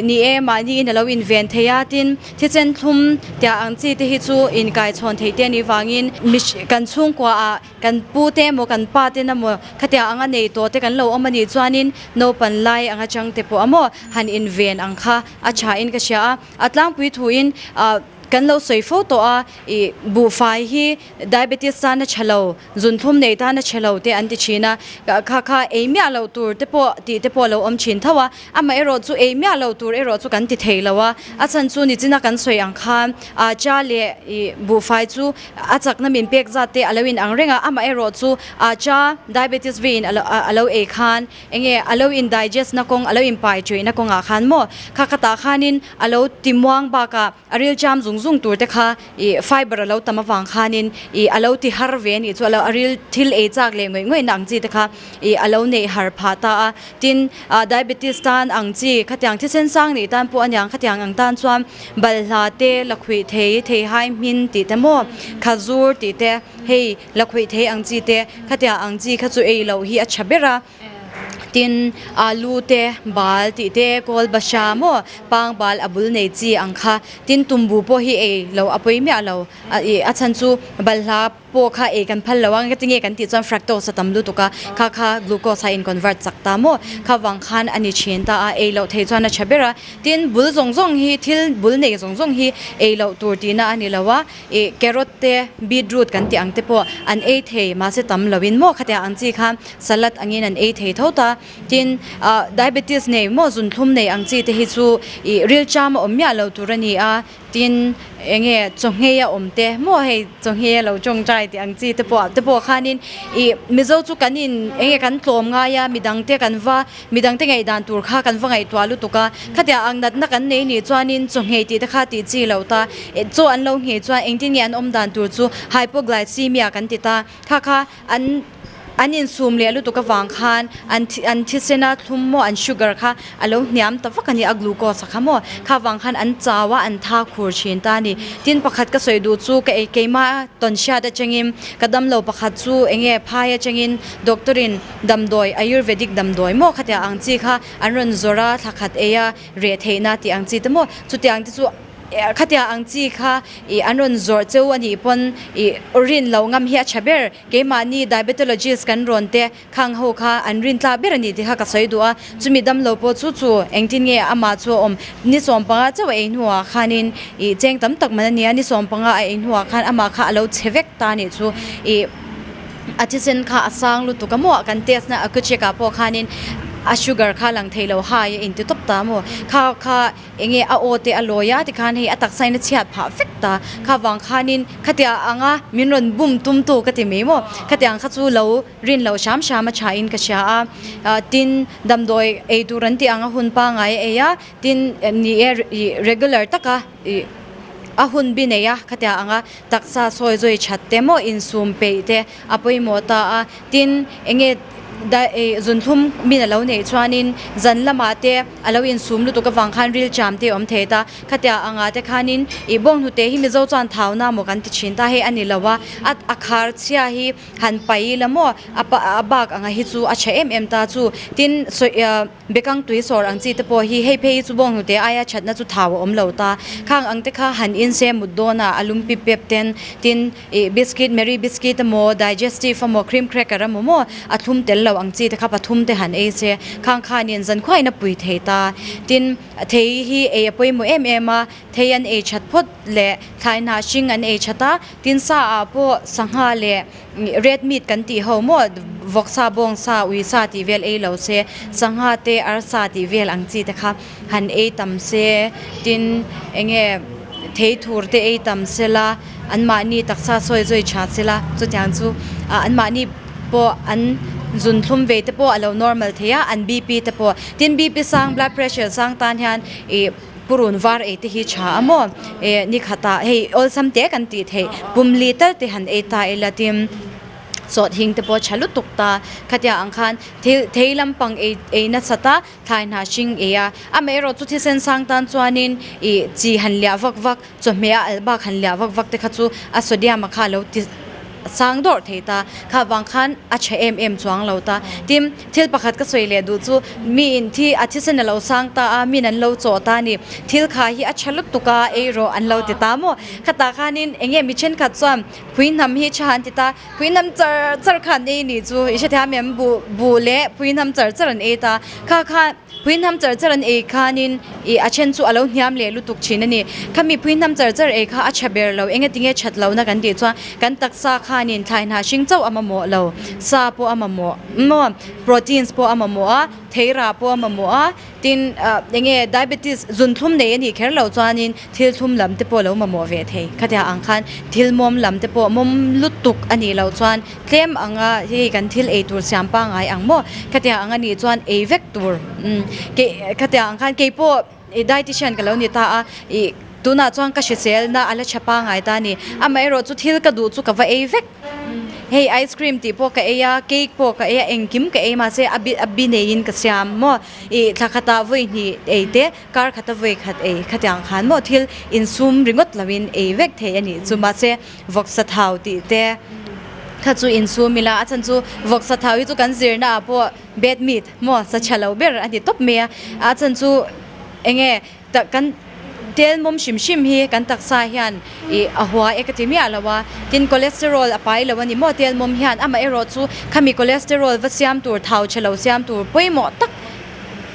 ni e mahniin a lo inven thei a, tin thisen thlum tiah ang chi te hi chu inkaichhawn thei te a nih vangin kan chhungkuaah kan pu te emaw kan pa ten emaw khatiang anga nei tawh te kan lo awm a nih chuanin naupan lai anga chang te pawh a maw han inven ang kha a thain ka hria a, a tlangpui thuin. kan lo sawi fo tawh a, ih buhfai hi diabetes tan a tha lo, zunthlum nei tan a tha lo te an ti thin a, kha kha ei miah loh tur te pawh tih te pawh a lo awm thin tho a, amaherawh chu ei miah loh tur erawh chu kan ti thei lo a, a chhan chu nichina kan sawi ang khan acha leh ih buhfai chu a chakna min pek zat te a lo in ang reng a, amaherawh chu acha diabetes vein a lo ei khan Enge a lo in digest na kawng, a lo in pai ṭuih na kawngah khan maw kha khatah khanin a lo ti muang bakah a ril cham zung zung tur te kha ih fiber a lo tam avang khanin ih a lo ti har ve a nih chu a lo a ril thil ei chak leh ngawih ngawih na ang chi te kha ih a lo neih har phah ta a. Tin, ah diabetes tan ang chi khatiang thisen sang nih tan pawh aniang khatiang ang tan chuan balhla te lakhuih thei theihai hmin tih te maw khazur tih te hei La khawih thei ang chi te, khatia ang chi kha chu ei loh hi a tha ber a, tin alu te, bal tih te, kawl basha maw, pang bal a bul nei chi ang kha, tin tumbu pawh hi ei loh a pawi miah lo, a ih a chhan chu balhla pawh kha ei kan phal lo a, ngatinge kan tih chuan fructose a tam lutuk a, kha kha glucose a in convert chak ta maw, kha vang khan a ni thin ta a, ei loh thei chuan a tha ber a, tin bul zawng zawng hi thil bul nei zawng zawng hi ei loh tur tihna a ni lo a. Ih carrot te beetroot kan tih ang te pawh an ei thei mahse tam lo in maw khatiang ang chi khan salad angin an ei thei tho ta tin ah diabetes nei maw zunthlum nei ang chi te hi chu ih rilcham a awm miah lo tur a ni a tin eng nge chawnghei a awm te maw hei chawnghei a lo tawngtai tih ang chi te pawh te pawh khanin ih mizo chu kan in eng nge kan tlawm ngai a midang te kan va Midang te ngaihdan tur kha kan va ngaihtuah lutuk a, khatiang ang natna kan nei nih chuanin chaw nghei tih te kha tih chi loh ta, chaw an lo nghei chuan engtin nge an awm dan tur chu hypoglycemia kan ti ta, kha kha an an insum leh lutuk avang khan an an thisena thlum maw an sugar kha a lo hniam ta vak a ni a glucose a kha maw kha vang khan an chau a an tha khur thin ta a ni. Tin pakhat ka sawi duh chu ka ei keimah tawnhriat atangin ka damlo pakhat chu enge phai atangin doctor in Damdawi, Ayurvedic damdawi maw khatiang ang chi kha an rawn zawrh a, thla khat ei a, reh theihna tih ang chi te maw? Chutiang te chu khatiang ang chi kha ih an rawn zawrh cheu a nih pawn ih rin lo ngam hi a tha ber. Keimahni diabetologist kan rawn te khang ho kha an rin tlak ber a ni tih kha ka sawi duh a. Chumi damlo pawh chu chu engtin nge amah chu a awm? Ni 15 chauh a ei hnuah khanin ih cheng tam tak man a nia, ni 15 a ei hnuah khan amah kha a lo chhe vek ta a nih chu ih. A thisen kha a sang lutuk a maw kan test na Accu-Chek ah pawh khanin a sugar kha lang thei lo hai a inti tawp ta maw kha kha enge a aw te a lawi a tikhan hei a taksa in a chhiat phah vek ta kha vang khanin khatia anga min rawn bum tum tu ka ti mai maw khatiang kha chu lo rin loh hram hram a tha in ka hria a tin damdawi ei tur an tih ang a hun pangai a ei a tin ni e regular taka ih a hun bi nei a khatia anga taksa sawi zui that te maw insum peih te a pawimawh ta a tin enge ih zunthlum min a lo neih chuanin zan lamah te a lo insum lutuk avang khan ril cham te a awm thei ta khatia angah te khanin ih bawnghnute hi mizo chuan thauna maw kan ti thin ta hei a ni lo a a khar chhia hi han pai ila maw a bak anga hi chu a tha em em ta chu tin sawi Bekang tui sawr ang chi te pawh hi hei phei hi chu bawng hnute aia thatna chu thau a awm lo ta. Khang ang te kha han in se mut dawn a, a lum pip pep ten tin ih biscuit, Marie biscuit emaw, digestive emaw, cream cracker emaw maw a thlum tel lo ang chi te kha pathum te han ei se khang khanin zankhuain a pui thei ta. Tin, thei hi ei a pawimawh em em a, thei an ei that phawt leh thlai hnah hring an ei that a, tin sa ah pawh sangha leh Red meat kan tih ho maw vawksa bawngsa uisa tih vel ei lo se sangha te arsa tih vel ang chi te kha han ei tam se tin enge thei thur te ei tam se la anmahni taksa sawi zawi tha se la chutiang chu anmahni pawh an zun thlum ve te pawh a lo normal thei a an bp te pawh tin bp sang blood pressure sang tan hian ih. Purun var ei te hi tha a maw? Eh, ni khatah hei awlsam te kan tih theih pumli tal te han ei ta ila tin sawt hing te pawh tha lutuk ta. Khatia ang khan thil thei lampang ei ei nasat a, thlai hnah hring ei a. Amaherawh chu thisen sang tan chuanin ih chi han liah vak vak, chawhmeh a alh bak han liah vak vak te kha chu a sodium a kha a lo ti. sang dawrh thei ta. Kha vang khan a tha em em chuang lo ta. Tin, thil pakhat ka sawi leh duh chu mi in thi a thisen a lo sang ta a, min an lo chawh ta a ni. Thil kha hi a tha lutuk a, ei rawh an lo ti ta maw? Khatah khanin eng nge mi thenkhat chuan phuihnam hi tha an ti ta, phuihnam char char kha an ei ni chu i hrethiam em? Buh buh leh phuihnam char char an ei ta. Kha kha. Phuihnam char char an ei khanin ih a then chu a lo hniam leh lutuk thin a ni. Khami phuihnam char char ei kha a tha ber lo, enge tinge that lohna kan tih chuan kan taksa khanin thlai hna hring chauh a mamawh lo, sa pawh a mamawh maw, proteins pawh a mamawh a, theirah pawh a mamawh a, tin enge diabetes zunthlum nei a nih kher loh chuanin thil thlum lam te pawh a lo mamawh ve thei. Khatia ang khan thil mawm lam te pawh mawm lutuk a nih loh chuan Tlem anga hei kan thil ei tur siam pangngai ang maw? Khatiang ang a nih chuan ei vek tur. Umm kei khatiang ang khan keipawh i dietitian ka lo ni ta a, ih tunah chuan ka hrisel na a la tha pangngai ta a ni. Amaherawh chu thil ka duh chu ka va ei vek. Hei ice cream tih pawh ka ei a, cake pawh ka ei a, engkim ka ei mahse a bi a bi neiin ka siam maw? Ih thla khatah vawi hnih ei te, kar khata vawi khat ei khatiang khan maw thil insum ringawt loin ei vek thei a nih chu mahse Vawksa thau tih te kha chu insum ila, a chhan chu vawksa thau hi chu kan zirna ah pawh bad meat maw sa tha lo ber a ni tawp mai a, a chhan chu eng nge tak kan tel mawm hrim hrim hi kan taksa hian ih a hua e ka ti miah lo a, tin cholesterol a pai lo a ni maw tel mawm hian amaherawh chu khami cholesterol va siam tur thau tha lo siam tur pawimawh tak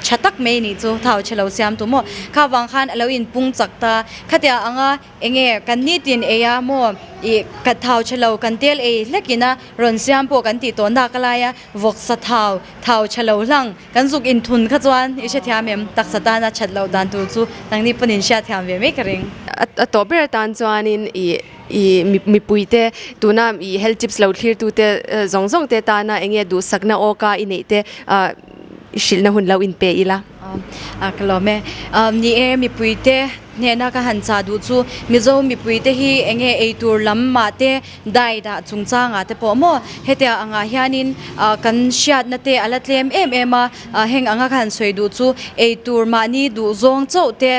tha tak mai nih chu thau tha lo siam tur maw kha vang khan a lo inpung chak ta khatia anga. Enge kan nitin ei a maw ih ka thau tha lo kan tel ei hlek ina rawn siam pawh kan tih tawh nak lai a vawk sa thau thau tha lo hlang kan zuk inthun kha chuan i hrethiam em taksa tana that loh dan tur chu nangni pawn in hriatthiam ve mai ka ring. A tawh ber atan chuanin ih ih mipui te tuna ih health tips lo thlir tu te zawng zawng te tana enge duhsakna awka i neih te hrilhna hun lo inpe ila. A ka lawm e. Ni e mipui te Hnehna ka han chah duh chu Mizo mipuite hi enge ei tur lam mah te dai dah chungchangah te pawh maw hetia angah hianin kan hriatna te a la tlem em em a, heng anga ka han sawi duh chu ei tur mahni duh zawng chauh te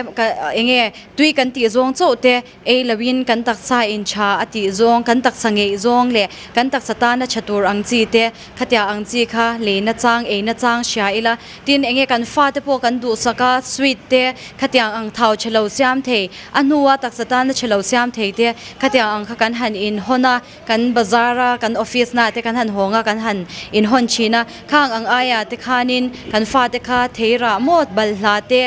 enge tui kan tih zawng chauh te ei loin kan taksa in tha a tih zawng kan taksa ngeih zawng leh kan taksa tana tha tur ang chi te khatia ang chi kha leina chang eina chang hria ila. Tin, enge kan fate pawh kan duhsak a, sweet te khatiang ang thau chhe lo siam thei, a hnua taksa tana chhe lo siam thei te khatiang ang kha kan han inhawn a, kan bazar a, kan office na te kan han hawng a, kan han inhawn thin a, khang ang aia te khanin kan fate kha theirah maw balhla te,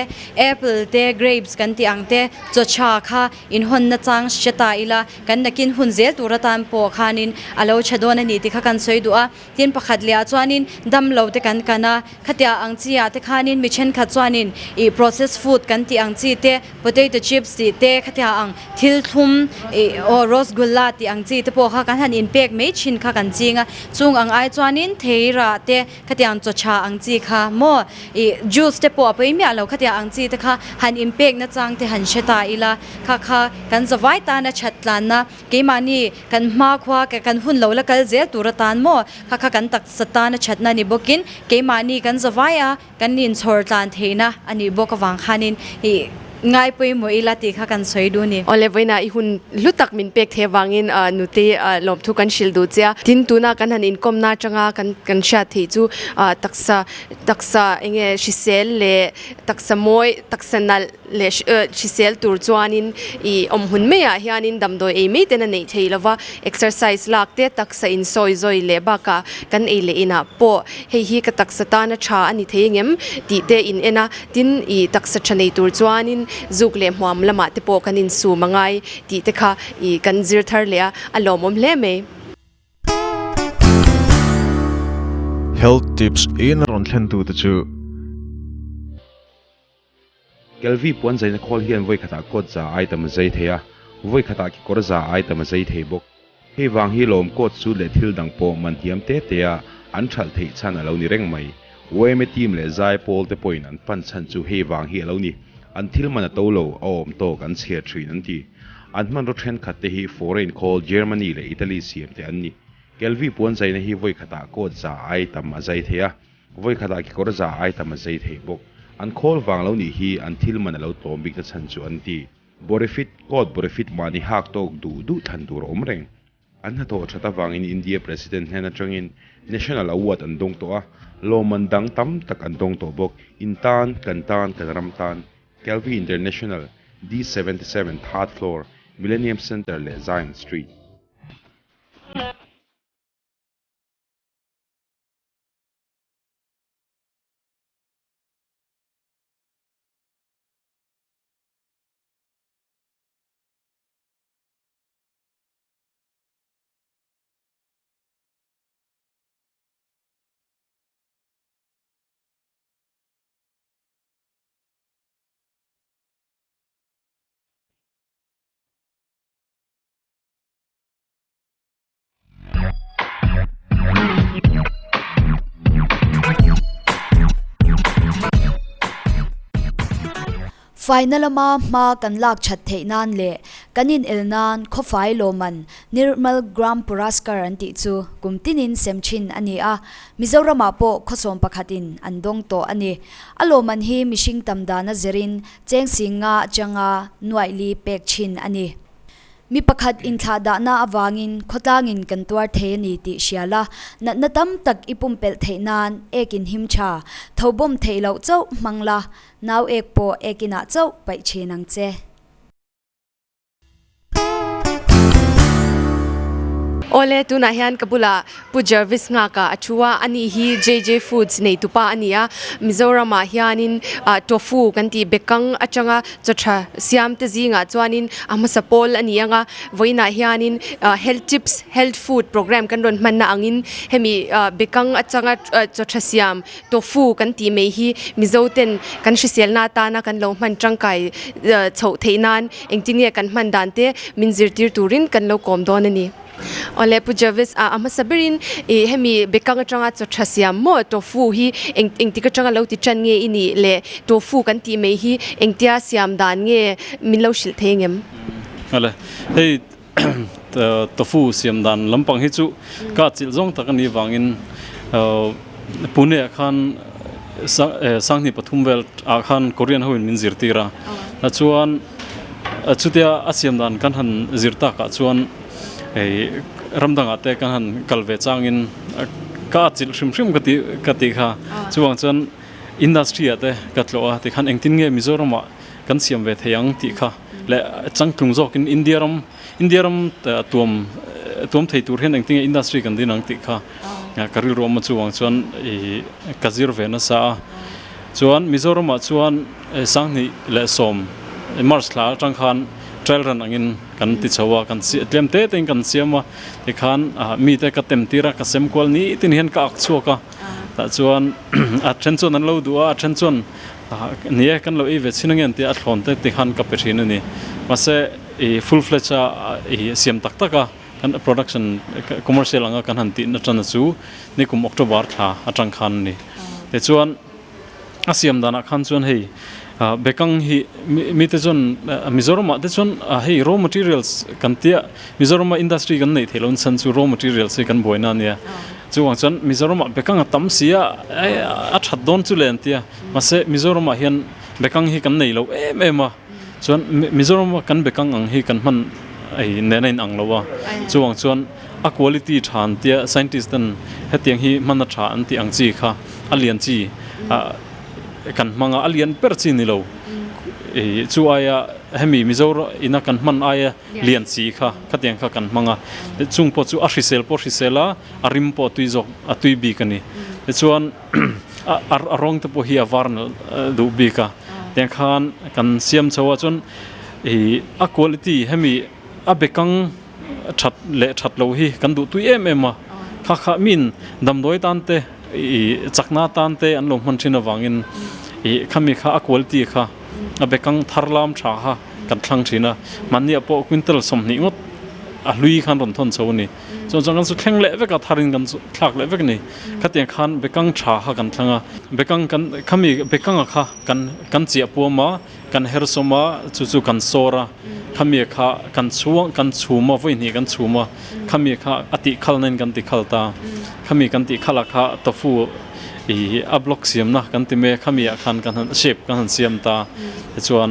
apple te, grapes kan tih ang te, chaw tha kha inhawn nachang hre ta ila, kan nakin hun zel tur atan pawh khanin a lo tha dawn a ni tih kha kan sawi duh a. Tin pakhat leh ah chuanin dam lo te kan kan a, khatia ang chi ah te khanin mi thenkhat chuanin ih process food kan tih ang chi te, potato chips tih te khatia ang thil thlum ih aw rosgulla tih ang chi te pawh kha kan han inpek mai thin kha kan ching a, chung ang ai chuanin theirah te khatia ang chaw tha ang chi kha maw ih juice te pawh a pawi miah lo khatia ang chi te kha han inpek nachang te han hre ta ila kha kha kan zavai tana that tlanna Keimahni kan hmakhua kan hun lo la kal zel tur atan maw? Kha kha kan taksa tan a thatna ni bawkin keimahni kan zavai a, kan inchhawr tlan theihna a nih bawk avang khanin ih ngai pawimawh ila tih kha kan sawi duh a ni. Awle vawiinah i hun hlu tak min pek thei avangin nute lawmthu kan hrilh duh che a. Tin, tuna kan han inkawmna atanga kan kan hriat theih chu taksa taksa enge hrisel leh taksa mawi taksa nalh leh hrisel tur chuanin ih awm hun maiah hianin damdawi ei mai ten a neih theih lova, exercise lak te taksa insawi zawi leh bakah kan ei leh inah pawh hei hi ka taksa tana tha a ni thei engem tih te in en a, tin ih taksa tha nei tur chuanin zuk leh hmuam lamah te pawh kan insum a ngai tih te kha ih kan zir thar leh a, a lawmawm hle mai. Health tips in. Rawn thlen tute chu. Kelvi puan zaina khawl hian vawi khatah coat za ai tam a zai thei a, vawi khatah kekawr za ai tam a zai thei bawk. Hei vang hi lawm coat suit leh thil dang pawh man thiam te te a an thalh theih chhan a lo ni reng mai. Yma team leh zai pawl te pawhin an pan chhan chu hei vang hi a lo ni. An thil man a to lo, a awm tawk an chhiar thin an ti. An hmanraw thenkhat te hi foreign khawl Germany leh Italy siam te an ni. Kelvi puan zaina hi vawi khatah coat za ai tam a zai thei a. Vawi khatah kekawr za ai tam a zei thei bawk. An khawl vang lo nih hi an thil man a lo tlawm bik na chhan chu an ti. Borefit, coat borefit mahni hak tawk duh duh thlan tur a awm reng. An hnathawh that avangin India President hnen atangin National Award an dawng tawh a, lawmman dang tam tak an dawng tawh bawk. In tan, kan tan, kan ram tan. Kelvin International, D77, Third Floor, Millennium Centre leh Zion Street. Faina lama hma kan lak that theih nan leh kan inel nan khawfai lawmman Nirmal Gram Puraskar an tih chu kum tinin sem thin a ni a, Mizoramah pawh khawsawm pakhatin an dawng tawh a ni. A lawmman hi mihring tam dana zirin cheng sing nga atanga nuaih li pek thin a ni. Mi pakhat inthlah dahna avangin khawtlangin kan tuar thei a ni tih hria la, natna tam tak i pumpelh theih nan ek in him tha, tho bawm theih loh chauh hmang la, nau ek pawh ek inah chauh paih thin ang che. Awle, tunah hian ka bulah Pu Jervis Nghaka a thu a, ani hi JJ Foods neitupa a ni a, Mizoramah hianin tofu kan tih bekang atanga chaw tha siam te zingah chuanin a hmasa pawl a ni ang a, vawiinah hianin health tips health food program kan rawn hmanna angin hemi bekang atanga chaw tha siam tofu kan tih mai hi Mizo ten kan hriselna atana kan lo hman tangkai chhoh theih nan engtin nge kan hman dan te min zirtir turin kan lo kawm dawn a ni. Awle Pu Jarvis a hmasa berin ih hemi bekang atanga chaw tha siam maw tofu hi eng engtik atanga lo ti tan nge i nih le tofu kan tih mai hi engtia siam dan nge min lo hrilh thei ngem? Awle hei tofu siam dan lampang hi chu ka chilh zawng tak a nih vangin Pune ah khan Sanghnih pathum vel ah khan Korean ho in min zirtir a chuan chutia a siam dan kan han zir tak ah chuan hei ram dangah te kan han kal ve changin ka atchilh hrim hrim ka tih ka tih kha chuvang chuan industry ah te ka tlawh a tikhan engtin nge Mizoram ah kan siam ve thei ang tih kha leh changtlung zawkin India ram India ram tuam tuam thei tur hian engtin nge industry kan din ang tih kha ka rilru awm a chuvang chuan ih ka zir ve nasa a chuan Mizoram ah chuan 2010 March thla atang khan trial run angin kan ti chho a, kan tlem te tein kan siam a, tikhan mite ka tem tir a, ka sem kual ni tin hian ka ak chhuak a, tah chuan a then chuan an lo duh a, a then chuan ni e kan lo ei ve chhin ange an tia a thlawn te tikhan ka pe thin a ni. Mahse i full fledge a i siam tak tak a, kan production commercial anga kan han tih na tan chu nikum October thla atang khan a ni. Tichuan A siam danah khan chuan hei bekang hi mite chuan Mizoramah te chuan hei raw materials kan tia Mizorama industry kan neih theih loh chhan chu raw materials hi kan buaina a nia. Chuvang chuan Mizoramah bekang a tam si a a that dawn chu le an tia mahse Mizoramah hian bekang hi kan nei lo em em a chuan Mizorama kan bekang ang hi kan hman hei nen a inang lo a chuvang chuan a quality tha an tia scientist ten hetiang hi hman a tha an tih ang chi kha a lian chi kan hmang a, a lian ber chi ni lo ih chu aia hemi Mizo ina kan hman aia lian chi kha khatiang kha kan hmang a chung pawh chu a hrisel pawh hrisel a a rim pawh a tui zawk a tui bik a ni tichuan a rawng te pawh hi a var nalh duh bik a tiang khan kan siam chho a chuan ih a quality hemi a bekang that leh that lo hi kan duh tui em em a, kha kha min damdawi tan te ih chakna tan te an lo hman thin avangin ih khami kha a quality kha a bekang thar lam tha kha kan thlang thin a, mahniah pawh quintal 20 ngawt a hlui khan rawn thawn chho a ni, chuan chuan kan chu thleng leh vek a tharin kan chu thlak leh vek a ni, khatiang khan bekang tha kha kan thlang a, bekang kan khami bekanga kha kan kan chiah puam a. Kan hersawm a, chu chu kan sawr a, khami kha kan chhuang, kan chhum a, vawi hnih kan chhum a, khami kha a tih khal nain kan ti khal ta, khami kan tih khala kha tofu i a block siamna kan ti mai a, khami ah khan kan han shape kan han siam ta, tichuan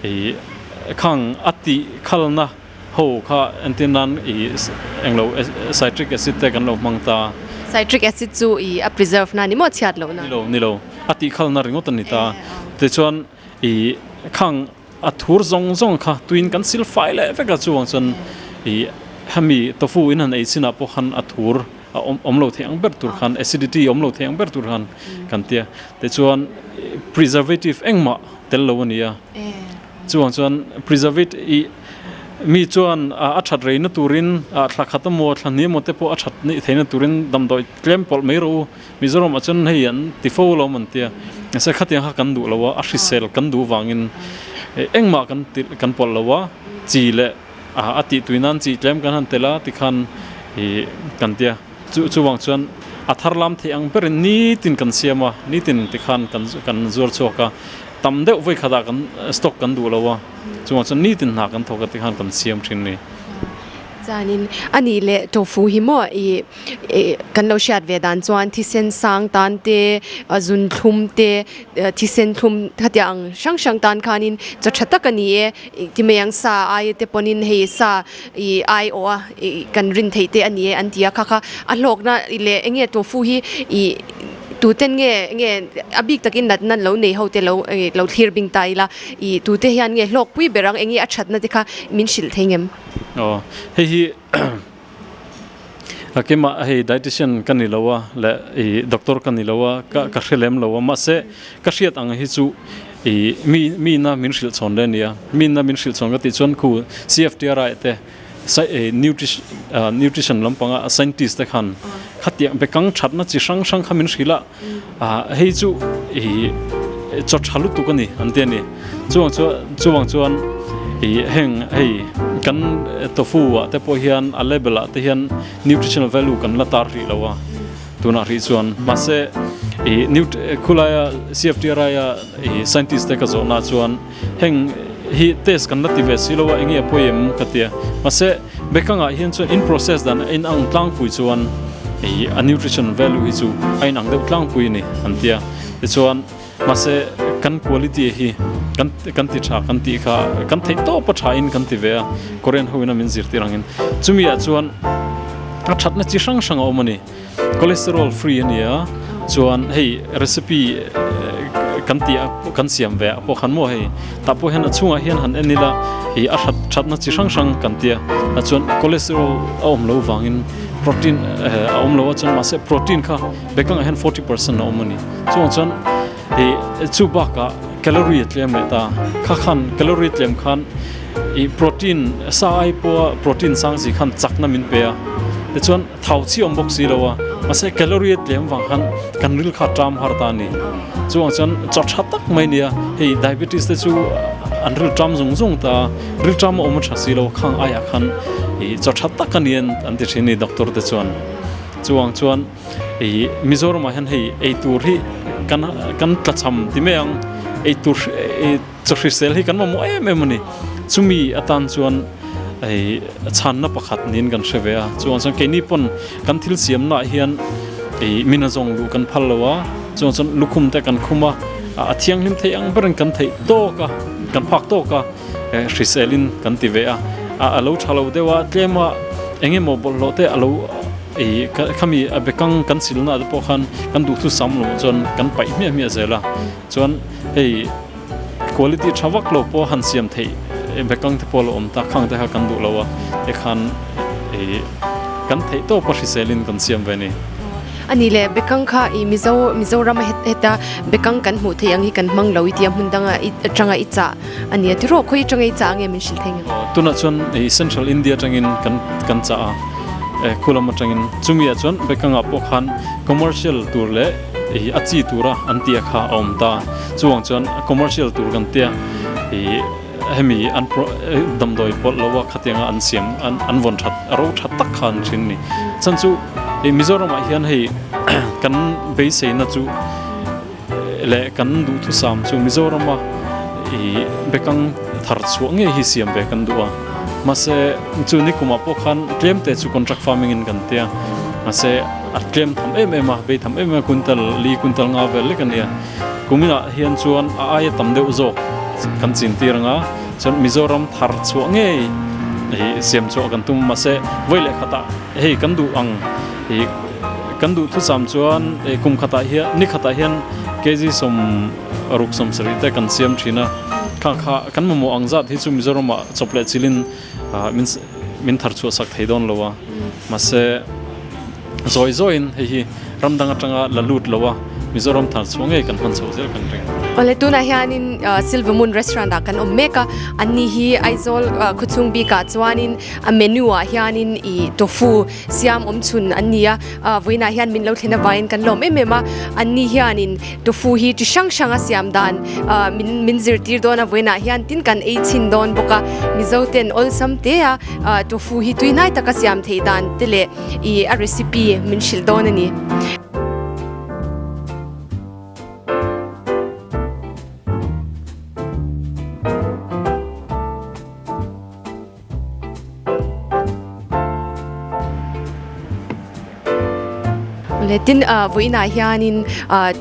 i khang a tih khalna. ho kha entir nan ih englo citric acid te kan lo hmang ta. Citric acid chu ih a preserve na ni maw chhiat loh na? Ni lo, ni lo. A tihkhalna ringawt a ni ta. Tichuan ih khang a thur zawng zawng kha tuiin kan sil fai leh vek a, chuvang chuan ih hemi tofu in han ei chinah pawh khan a thur a awm awm lo thei ang ber tur khan acidity awm lo thei ang ber tur khan kan ti a. Tichuan preservative engmah tel lo a ni a, chuvang chuan preservate ih mi chuan a that reina turin ah thla khat emaw thla hnih emaw te pawh a that nih theihna turin damdawi tlem pawlh mai rawh u. Mizoram ah chuan hei an ti fo lo an tia, mahse khatiang kha kan duh lo a, a hrisel kan duh vangin engmah kan ti kan pawlh lo a, chi leh a tih tui nan chi tlem kan han tel a tikhan ih kan tia, chu chuvang chuan a thar lam theih ang berin nitin kan siam a, nitin tikhan kan kan zuar chhuak a, tam deuh vawi khatah kan stock kan duh lo a, chuvang chuan nitin hna kan thawk a tikhan kan siam thin a ni. Chuanin a nih leh tofu hi maw ih. Kan lo hriat ve dan chuan thisen sang tan te, zun thlum te, thisen thlum khatiang ang hrang hrang tan khanin chaw tha tak a ni e. Ti mai ang sa aia te pawnin hei sa ih ai awh a kan rin theih te a ni e an ti a, kha kha a hlawkna leh eng nge tofu hi ih tuten nge nge a bik takin natna lo nei ho te lo lo thlir bing ta ila ih tute hian nge hlawkpui ber ang eng nge a thatna te kha min hrilh thei ngem? Aw hei hi. A keimah hei dietician ka ni lo a leh ih doctor ka ni lo a ka ka hre lem lo a mahse ka hriat ang hi chu ih mi mi ina min hrilh chhawn le nia mi ina min hrilh chhawn ka tih chuan khu C_F_T_R_I te nutrition lampanga scientist te khan khatiang bekang thatna chi hrang hrang kha min hrilh a ah hei chu ih chaw tha lutuk a ni an ti a ni chuang chuan chuang chuan ih heng hei kan tofu ah te pawh hian a label ah te hian nutritional value kan la tar rih lo a tunah rih chuan mahse ih nut khulaia C_F_T_R_I a ih scientist te ka zawhna chuan heng hi test kan la ti ve si lo a enge a pawi em ka ti a mahse Bekangah hian chuan in process dan a inang tlangpui chuan ih a nutrition value hi chu a inang deuh tlangpui a ni an ti a. Tichuan mahse kan quality hi kan kan ti tha kan tih kha kan theih tawp a tha in kan ti ve a Korean ho in a min zirtir angin. Chumi ah chuan a thatna chi hrang hrang a awm a ni. Cholesterol free a ni a, chuan hei recipe kan tih a kan siam ve ah pawh khan maw hei tah pawh hian a chhungah hian han en ila ih a that thatna chi hrang hrang kan tia a chuan cholesterol a awm loh vangin protein a awm lo a chuan mahse protein kha bekangah hian 40% a awm a ni chuvang chuan ih chu bakah calorie a tlem leh ta kha khan calorie tlem khan ih protein sa ai pawha protein sang chi khan chakna min pe a tichuan Thau chi awm bawk si lo a, mahse calorie a tlem vang khan kan ril kha ṭam har ta a ni. Chuvang chuan chaw ṭha tak mai nia, hei diabetes te chu an ril ṭam zung zung ta a, ril ṭam a awm a ṭha si lo, khang aiah khan ih chaw ṭha tak a ni an ti ṭhin a ni doctor te chuan. Chuvang chuan ih Mizoramah hian hei eitur hi kan kan tlachham ti mai ang, eitur Chaw hrisel hi kan mamawh em em a ni. Chumi atan chuan hei chhanna pakhat niin kan hre ve a. Chuan chuan keini pawn kan thil siamnaah hian hei min a zawng luh kan phal lo a. Chuan chuan lukhum te kan khum a, a thianghlim theih ang berin kan theih tawk a, kan phak tawk a, hriselin kan ti ve a. A lo tha lo deuh a, tlema eng emaw bawlhhlawh te a lo hei khami a bekang kan silnaah te pawh khan kan duhthusam lo chuan kan paih hmiah hmiah zel a. Chuan hei Quality tha vak lo pawh han siam theih bekang te pawh a lo awm ta, khang te kha kan duh lo a, tikhan ih kan theih tawp a hriselin kan siam ve a ni. A ni le, bekang kha ih Mizo Mizoram a heta bekang kan hmuh theih ang hi kan hmang lo i tia hmun danga i atanga i chah a ni a, ti rawh khawi atanga i chah ange min hrilh thei ngem? Tunah chuan ih Central India atangin kan kan chah a, khulam atangin chumi ah chuan bekangah pawh khan commercial tur leh ih a chi tura an tih a kha a awm ta. Chuvang chuan commercial tur kan tia ih hemi an damdawi pawlh lo a khatianga an siam an vawn that a ro that tak kha an thin ni. Chhan chu ih Mizoramah hian hei kan beiseina chu leh kan duhthusam chu Mizorama ih bekang thar chhuah ngei hi siam ve kan duh a. Mahse chu nikumah pawh khan tlem te chu contract farming in kan tia mahse a tlem tham em em a bei tham em em a quintal li quintal nga vel lek a nia. Kuminah hian chuan a aia tam deuh zawk kan chin tir ang a, chuan Mizoram thar chhuah ngei hi siam chhuah kan tum mahse vawi leh khatah hei kan duh ang ih kan duh thusam chuan kum khatah hian ni khatah hian kg 60 70 te kan siam thin a kha kha kan mamawh ang zat hi chu Mizoram ah chawp leh chilin min min thar chhuah sak thei dawn lo a mahse zawi zawiin hei hi ram dang atanga la lut lo a Mizoram thar chhuah ngei kan hman chhoh zel kan ring. Awle tunah hianin Silver Moon Restaurant ah kan awm mek a, anni hi Aizawl khawchhung bikah chuanin a menu ah hianin ih tofu siam awm chhun an ni a, vawiinah hian min lo thlen avangin kan lawm em em a, anni hianin tofu hi chi hrang hranga siam dan min min zirtir dawn a vawiinah hian tin kan ei chhin dawn bawk a, Mizo ten awlsam te a tofu hi tuihnai taka siam theih dan te leh ih a recipe min hrilh dawn a ni. Le tin vawiinah hianin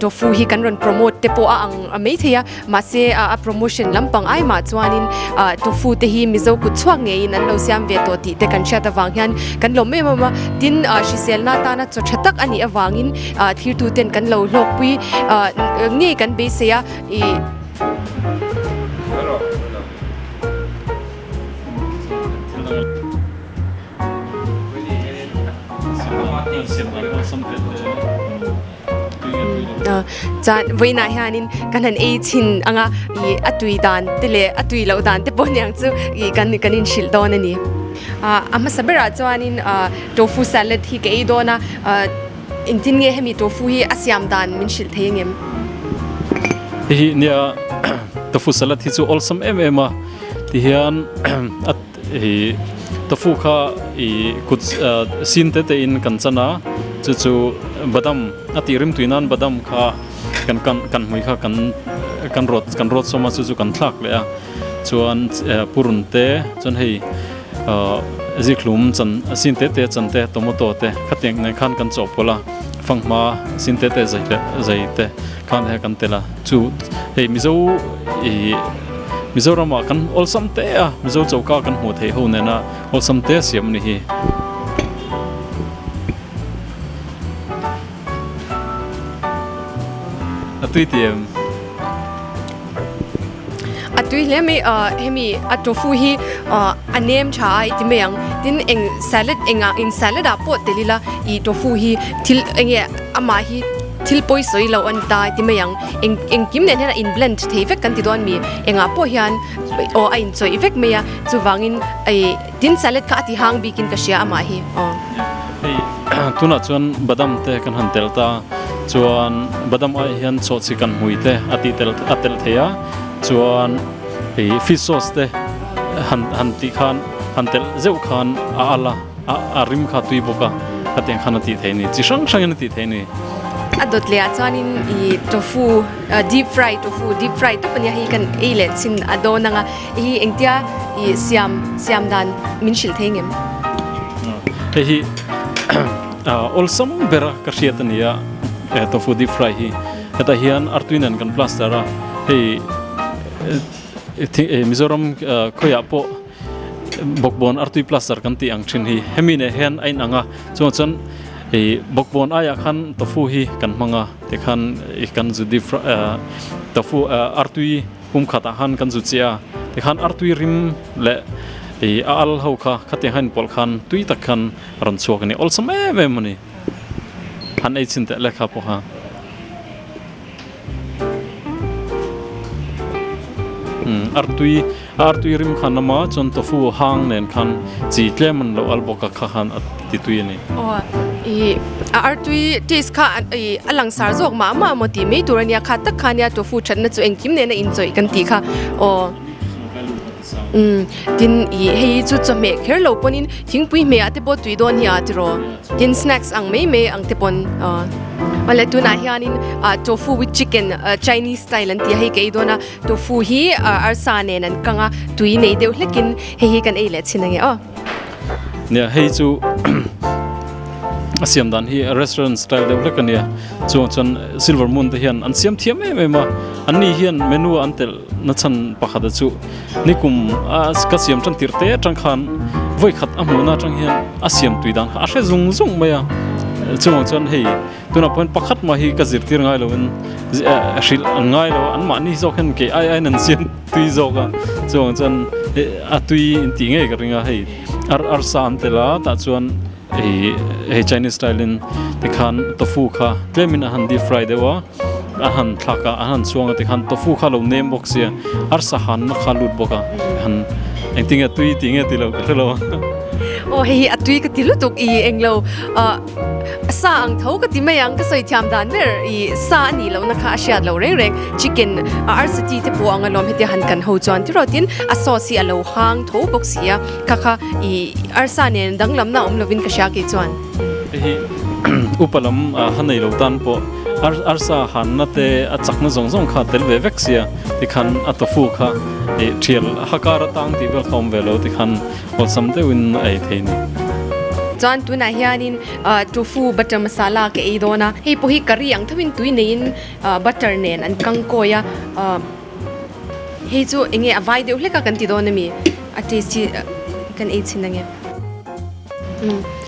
tofu hi kan rawn promote te pawh a ang a maithei a mahse a promotion lampang ai mah chuanin tofu te hi Mizo kut chhuak ngeiin an lo siam ve tawh tih te kan hriat avang hian kan lawm em em a tin hriselna atana chaw tha tak a nih avangin thirtu ten kan lo hlawkpui ngei kan beisei a ih. Chuan vawiinah hianin kan han ei chhin anga ih a tui dan te leh a tui loh dan te pawh aniang chu ih kan kan inhrilh dawn a ni. Ah a hmasa berah chuanin ah tofu salad hi ka ei dawn a ah engtin nge hemi tofu hi a siam dan min hrilh thei angem? Hei hi nia tofu salad hi chu awlsam em em a tihian a Hi tofu kha i kut sin te te in kan chan a, chu chu badam a tih rim tui nan badam kha kan kan kan hmui kha kan kan rawt kan rawt sawm a chu chu kan thlak leh a chuan purun te chuan hei zikhlum chan sin te te chan te tomato te khatiang nen khan kan chawhpawlh a fanghma sin te te zai leh zai te khan he kan tel a chu hei mizo ih Mizoramah kan awlsam te a, Mizo choka kan hmuh theih ho nena awlsam te siam a ni hi. A tui ti em? A tui hle mai, hemi a tofu hi a nem tha a i ti mai ang, tin eng salad engah eng salad ah pawh tel ila i tofu hi thil enge amah hi thil pawi sawi loh a ni ta ti mai ang eng engkim nen hian a in blend thei vek kan ti dawn mi engah pawh hian aw a inchawih vek mai a chuvangin ih tin salad kha a ti hang bikin ka hria amah hi aw. Hei tunah chuan badam te kan han tel ta chuan badam ai hian chawhchi kan hmui te a tih tel a telh thei a chuan ih fish sauce te han han tih khan han telh zeuh khan a al a. A rim kha tui bawk a, khatiang khan a tih theih a ni. Chi hrang hrangin a tih theih a ni. A dawt leh ah chuanin ih tofu deep fry tofu deep fry tawp ania hei kan ei leh chin a dawn ang a, hei engtia ih siam siam dan min hrilh thei ngem? Hei hi awlsam bera ka hriat a ni a, tofu deep fry hi. Hetah hian artui nen kan plaster a, hei Mizoram khawiah pawh Bawkbawn artui plaster kan tih ang thin hi hemi neh hian a inang a, chuvang chuan ih bawkbawn aiah khan tofu hi kan hmang a tikhan ih kan zu deep fry tofu artui pum khatah khan kan zu chiah a tikhan artui rim leh ih a al ho kha khatiang khan inpawlh khan tui tak khan a rawn chhuak a ni awlsam em em a ni han ei chhin teh lehkha pawh kha. Artui artui rim khan lama chuan tofu hang nen khan chi tlem an lo al bawk a kha khan a ti tui a ni. Aw ih a artui taste kha ih a langsar zawk mah mah maw tih mai tur a nia kha tak kha nia tofu thatna chu engkim nena inchawih kan tih kha aw. Umm tin ih hei chu chawhmeh kher lo pawnin thingpui hmeh ah te pawh tui dawn hi a tiraw tin snacks ang mai mai ang te pawn aw awle tunah hianin ah tofu with chicken chinese style an tih a hei ka ei dawn a tofu hi arsa nen an kang a tui nei deuh hlekin hei hi kan ei leh chhin ange aw. Nia hei chu A siam dan hi restaurant style deuh hlek a nia. Chuang chuan Silver Moon te hian an siam thiam em em a, an ni hian menu a an telh na chhan pakhat a chu nikum a ka siam tan tirh te atang khan vawi khat a hmuhna atang hian a siam tui dan kha a hre zung zung mai a. Chuvang chuan hei tunah pawhin pakhat mah hi ka zirtir ngai loin hrilh an ngai lo a, anmahni zawk hian kei ai aiin an siam tui zawk a. Chuvang chuan a tui intih ngei ka ring a, hei arsa an telh a tah chuan Hei hei Chinese style in tikhan tofu kha tlemin a han deep fry deuh a, a han thlak a, a han chhuang a tikhan tofu kha lo nem bawk sia, arsa hanna kha lut bawk a, han engtin nge tui tih nge tih loh ka hre lo a. Aw hei hi a tui ka ti lutuk i englo ah sa ang tho ka ti mai ang ka sawi thiam dan ber i sa a nih lohna kha a hriat loh reng reng chicken arsa chi te pawh ang alawm hetia han kan ho chuan tiraw tin a sauce hi a lo hang tho bawk si a. Kha kha i arsa nen danglamna awm lovin ka hria kei chuan. Hei hi upa lam ha nei lo tan pawh arsa hanna te a chakna zawng zawng kha tel ve vek sia tikhan a tofu kha i thial hakar atang tih vel kha awm ve lo tikhan awlsam deuhin a ei thei ni. Chuan tunah hianin tofu butter masala ka ei dawn a, hei pawh hi curry ang thovin tui neiin butter nen an kang kawi a. Hei chu enge a vai deuh hlek a kan ti dawn ami a taste hi kan ei chhin ange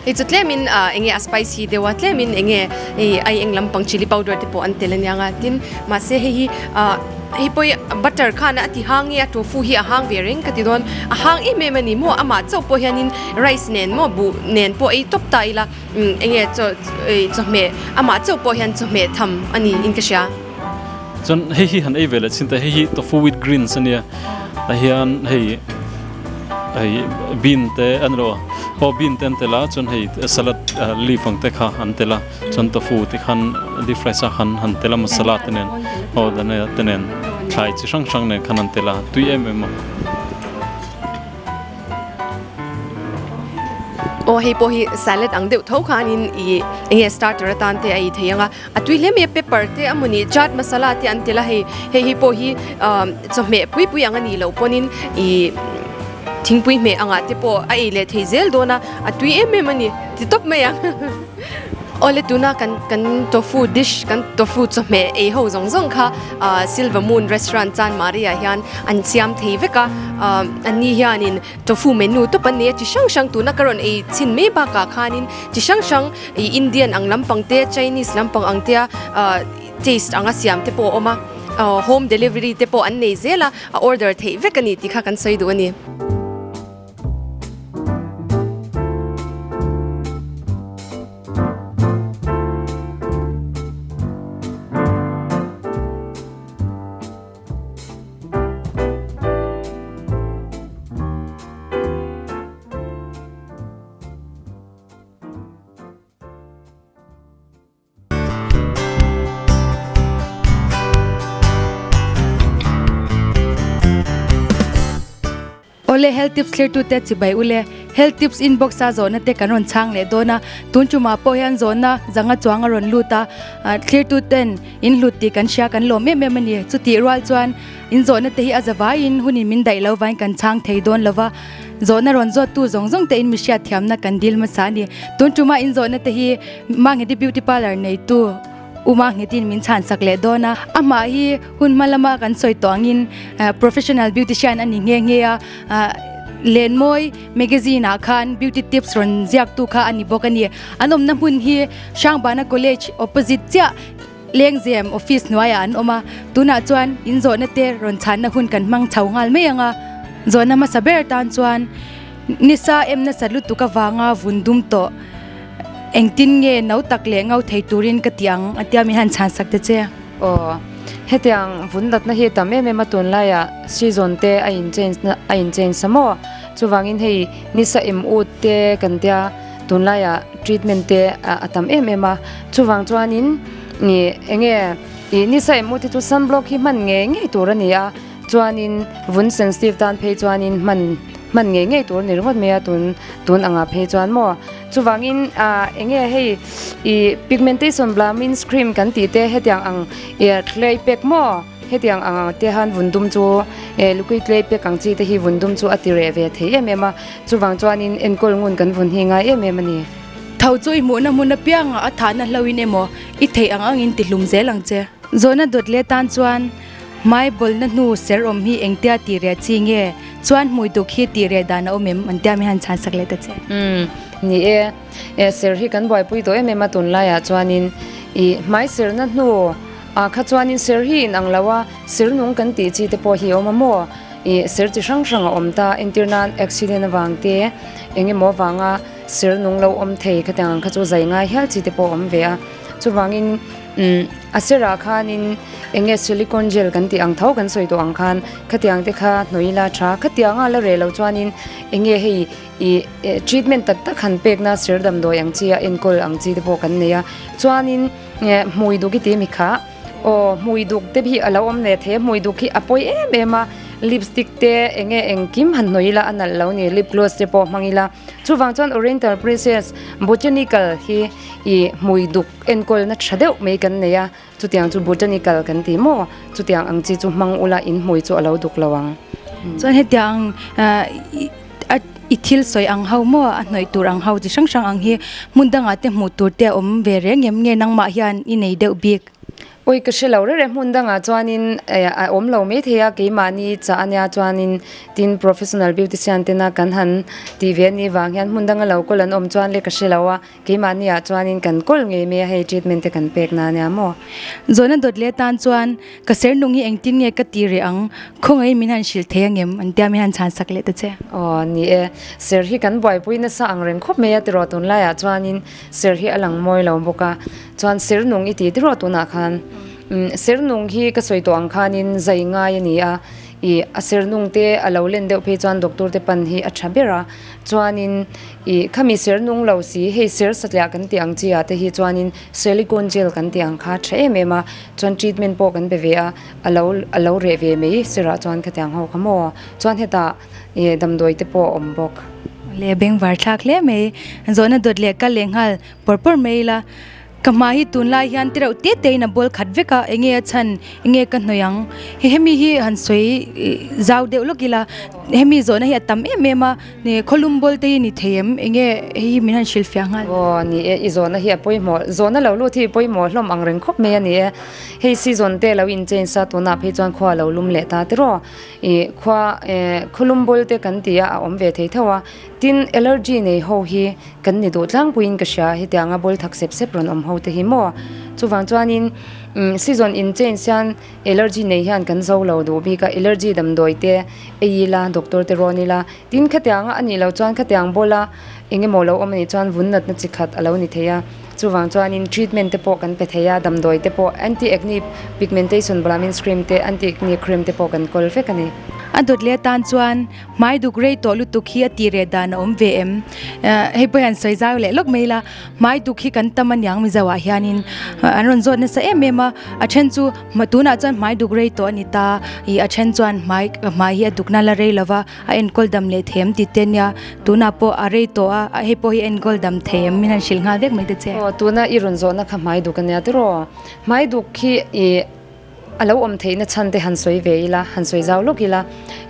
hei chu tlemin enge a spicy deuh a tlemin enge hei ai eng lampang chilli powder te pawh an tel aniang a tin mahse hei hi hei pawh hi butter khan a ti hang nge a tofu hi a hang ve reng ka ti dawn a hang em em ani maw amah chauh pawh hianin rice nen maw buh nen pawh ei tawp ta ila enge chaw chawhmeh amah chauh pawh hian chawhmeh tham ani in ka hria. Chuan hei hi han ei ve leh chin te hei hi tofu with greens a nia tah hian hei hei bean te a ni lo a aw bean te an tel a chuan hei salad leaf ang te kha an tel a chuan tofu te khan deep fry sa khan han tel a masala te nen aw dhania te nen thlai chi hrang hrang nen khan an tel a tui em em a. Aw hei pawh hi salad ang deuh tho khanin ih enge starter atan te a ei thei ang a. A tui hle mai a pepper te a mawni chaat masala te an tel a hei hei hi pawh hi ahh chawhmeh pui pui ang a nih loh pawnin ih thingpui hmeh angah te pawh a ei leh thei zel dawn a a tui em em a ni ti tawp mai ang awle tuna kan kan tofu dish kan tofu chawhmeh ei ho zawng zawng kha ahh silver moon restaurant chanmari ah hian an siam thei vek a ahh an ni hianin tofu menu tawp an nei a chi hrang hrang tuna ka rawn ei chhin mai bakah khanin chi hrang hrang Ih Indian ang lampang te Chinese lampang ang te a ah taste anga siam te pawh a awm a ah home delivery te pawh an nei zel a a order theih vek a ni tih kha kan sawi duh a ni. Awle Health Tips thlirtute chibai ule Health Tips inbox a zawhna te kan rawn chhang leh dawn a, tun tumah pawh hian zawhna zanga chuang a rawn lut a, thlirtuten in hlut tih kan hria kan lawm em em a ni. Chutih rual chuan in zawhna te hi a zavaiin hunin min daih lo vain kan chhang thei dawn lo va. Zawhna rawn zawttu zawng zawng te in mi hriat thiamna kan dil hmasa a ni. Tun tuma in zawhna te hi Mangheti Beauty Parlour neitu U Manghetin min chhan sak leh dawn a. Amah hi hun hma lama kan sawi tawh angin professional beautician a ni nghe nghe a. Lenmawi magazine ah khan beauty tips rawn ziaktu kha a ni bawk a ni. An awmna hmun hi Hrangbana College opposite chiah Lengzem office hnuaiah an awm a, tunah chuan in zawhna te rawn chhanna hun kan hmang chho nghal mai ang a. Zawhna hmasa ber tan chuan nisa em nasa lutuk avanga vun dum tawh engtin nge no tak leh ngau thei turin ka ti ang a tia min han chhan sak ta che. Aw, hetiang vun natna hi tam em em a tunlaiah season te a in change na a in change sa maw? Chuvangin hei nisa em ut te kan tia. Tunlaiah treatment te a tam em em a, chuvang chuanin ih enge ih nisa em u te chu sunblock hi hman ngei ngei tur a ni a, chuanin vun sensitive tan phei chuanin hman hman ngei ngei tur a ni ringawt mai a tun tun angah phei chuan maw. Chuvangin ah enge hei ih pigmentation blamin cream kan tih te hetiang ang ih clay pack maw. Hetiang ang ang te han vun dum chu eh Lukui clay pack ang chi te hi vun dum chu a ti reh ve thei em em a, chuvang chuanin enkawl ngun kan vun hi ngai em em a ni. Tho chu i hmuhna hmun apiangah a thahna hloin emaw i theih ang angin ti hlum zel ang che. Zawhna dawt leh tan chuan hmai bawlna hnu ser awm hi engtia tih reh chi nge? Chuan hmui duk hi tih reh dan a awm em? An tia mi han chhan sak leh ta che. Umm ni e, e ser hi kan buaipui tawh em em a tunlaiah chuanin i hmai serna hnu ah kha chuanin ser hi inang lo a, ser nung kan tih chi te pawh hi a awm a maw? I ser chi hrang hrang a awm ta, entir nan accident avang te eng emaw avanga ser nung lo awm thei khatiang ang kha chu zai ngai hial chi te pawh a awm ve a. Chuvangin umm a serah khanin eng nge silicone gel kan tih ang tho kan sawi tawh ang khan khatiang te kha hnawih ila tha. Khatianga la reh loh chuanin eng nge hei i treatment tak tak han pekna ser damdawi ang chi a enkawl ang chi te pawh kan nei a. Chuanin hmui duk i ti mi kha. Aw hmui duk te hi a lo awm leh thei a, hmui duk hi a pawi em em a, lipstick te eng nge engkim han hnawih ila a nalh lo ni, lip gloss te pawh hmang ila, chuvang chuan Oriental Princess Botanical hi ih hmui duk enkawl na tha deuh mai kan nei a, chutiang chu botanical kan ti maw, chutiang ang chi chu hmang ula in hmui chu a lo duk lo ang. Chuan hetiang a i thil sawi ang ho maw a hnawih tur ang ho chi hrang hrang ang hi hmun dangah te hmuh tur te a awm ve reng em nge nangmah hian i nei deuh bik. Ui ka hre lo reng reng hmun dangah chuanin eh a awm lo mai thei a keimahni chah ania chuanin tin professional beautician tena kan han tih ve anih vang hian hmun danga lo kawl an awm chuan le ka hre lo a. Keimahni ah chuanin kan kawl ngei mai a, hei treatment te kan pek na ania maw? Zawhna dawt leh atan chuan ka ser nung hi engtin nge ka ti reh ang, khawngaihin min han hrilh thei angem? An tia min han chhan sak leh ta che. Aw ni e, ser hi kan buaipui nasa ang reng khawp mai a tiraw tunlaiah chuanin ser hi a lang mawi lo bawk a, chuan ser nung i ti tiraw tunah khan ser nung hi ka sawi tawh ang khanin zai ngai a ni a, ih a ser nung te a lo len deuh phei chuan doctor te pan hi a tha ber a, chuanin Ih, khami ser nung lo si, hei ser satliah kan tih ang chi ah te hi chuanin silicone gel kan tih ang kha tha em em a, chuan treatment pawh kan pe ve a, a lo a lo reh ve mai sirah chuan khatiang ho kha maw, chuan hetah ih damdawi te pawh a awm bawk. Le bengvar thlak hle mai, zawhna dawt leh kal leh nghal pawr pawr mai ila. Ka hma hi tunlai hian tireuh te te in a bawl khat vek a, enge a chhan, enge ka hnawih ang. He hemi hi han sawi zau deuh lawk ila, hemi zawhna hi a tam em em a, khawlum bawl te hi ni thei em, enge hei hi min han hrilhfiah nghal. Aw ni e, i zawhna hi a pawimawh, zawhna lo lut hi pawimawh hlawm ang reng khawp mai a ni e. Hei season te lo in change a, tunah phei chuan khua lo lum leh ta tiraw. Ih khua khawlum bawl te kan ti a, a awm ve thei tho a. Tin allergy nei ho hi kan ni duh tlangpuiin ka hria hetianga bawl thak sep sep rawn awm ho te hi maw chuvang chuanin season in change hian allergy nei hian kan zo lo duh bik a allergy damdawi te ei ila doctor te rawn ila tin khatianga a nih loh chuan khatiang bawla eng emaw lo awm a nih chuan vun natna chi khat a lo ni thei a chuvang chuanin treatment te pawh kan pe thei a damdawi te pawh anti acne pigmentation balamin cream te anti acne cream te pawh kan kawl vek a ni. A dawt leh atan chuan Hmai duk rei tawh lutuk hi a tih reh dan a awm ve em? Hei pawh hian sawi zau leh lawk mai ila, hmai duk hi kan tam aniang Mizo ah hianin an rawn zawt nasa em em a, a then chu tunah chuan hmai duk rei tawh a ni ta, ih a then chuan hmai hmai hi a dukna la rei lova a enkawl dam leh thei em tih te ania, tunah pawh a rei tawh a, hei pawh hi enkawl dam thei em min han hrilh nghal vek mai ta che. Aw tuna i rawn zawhna kha hmai duk ania tiraw? Hmai duk hi ih. A lo awm theihna chhan te han sawi ve ila, han sawi zau lawk ila,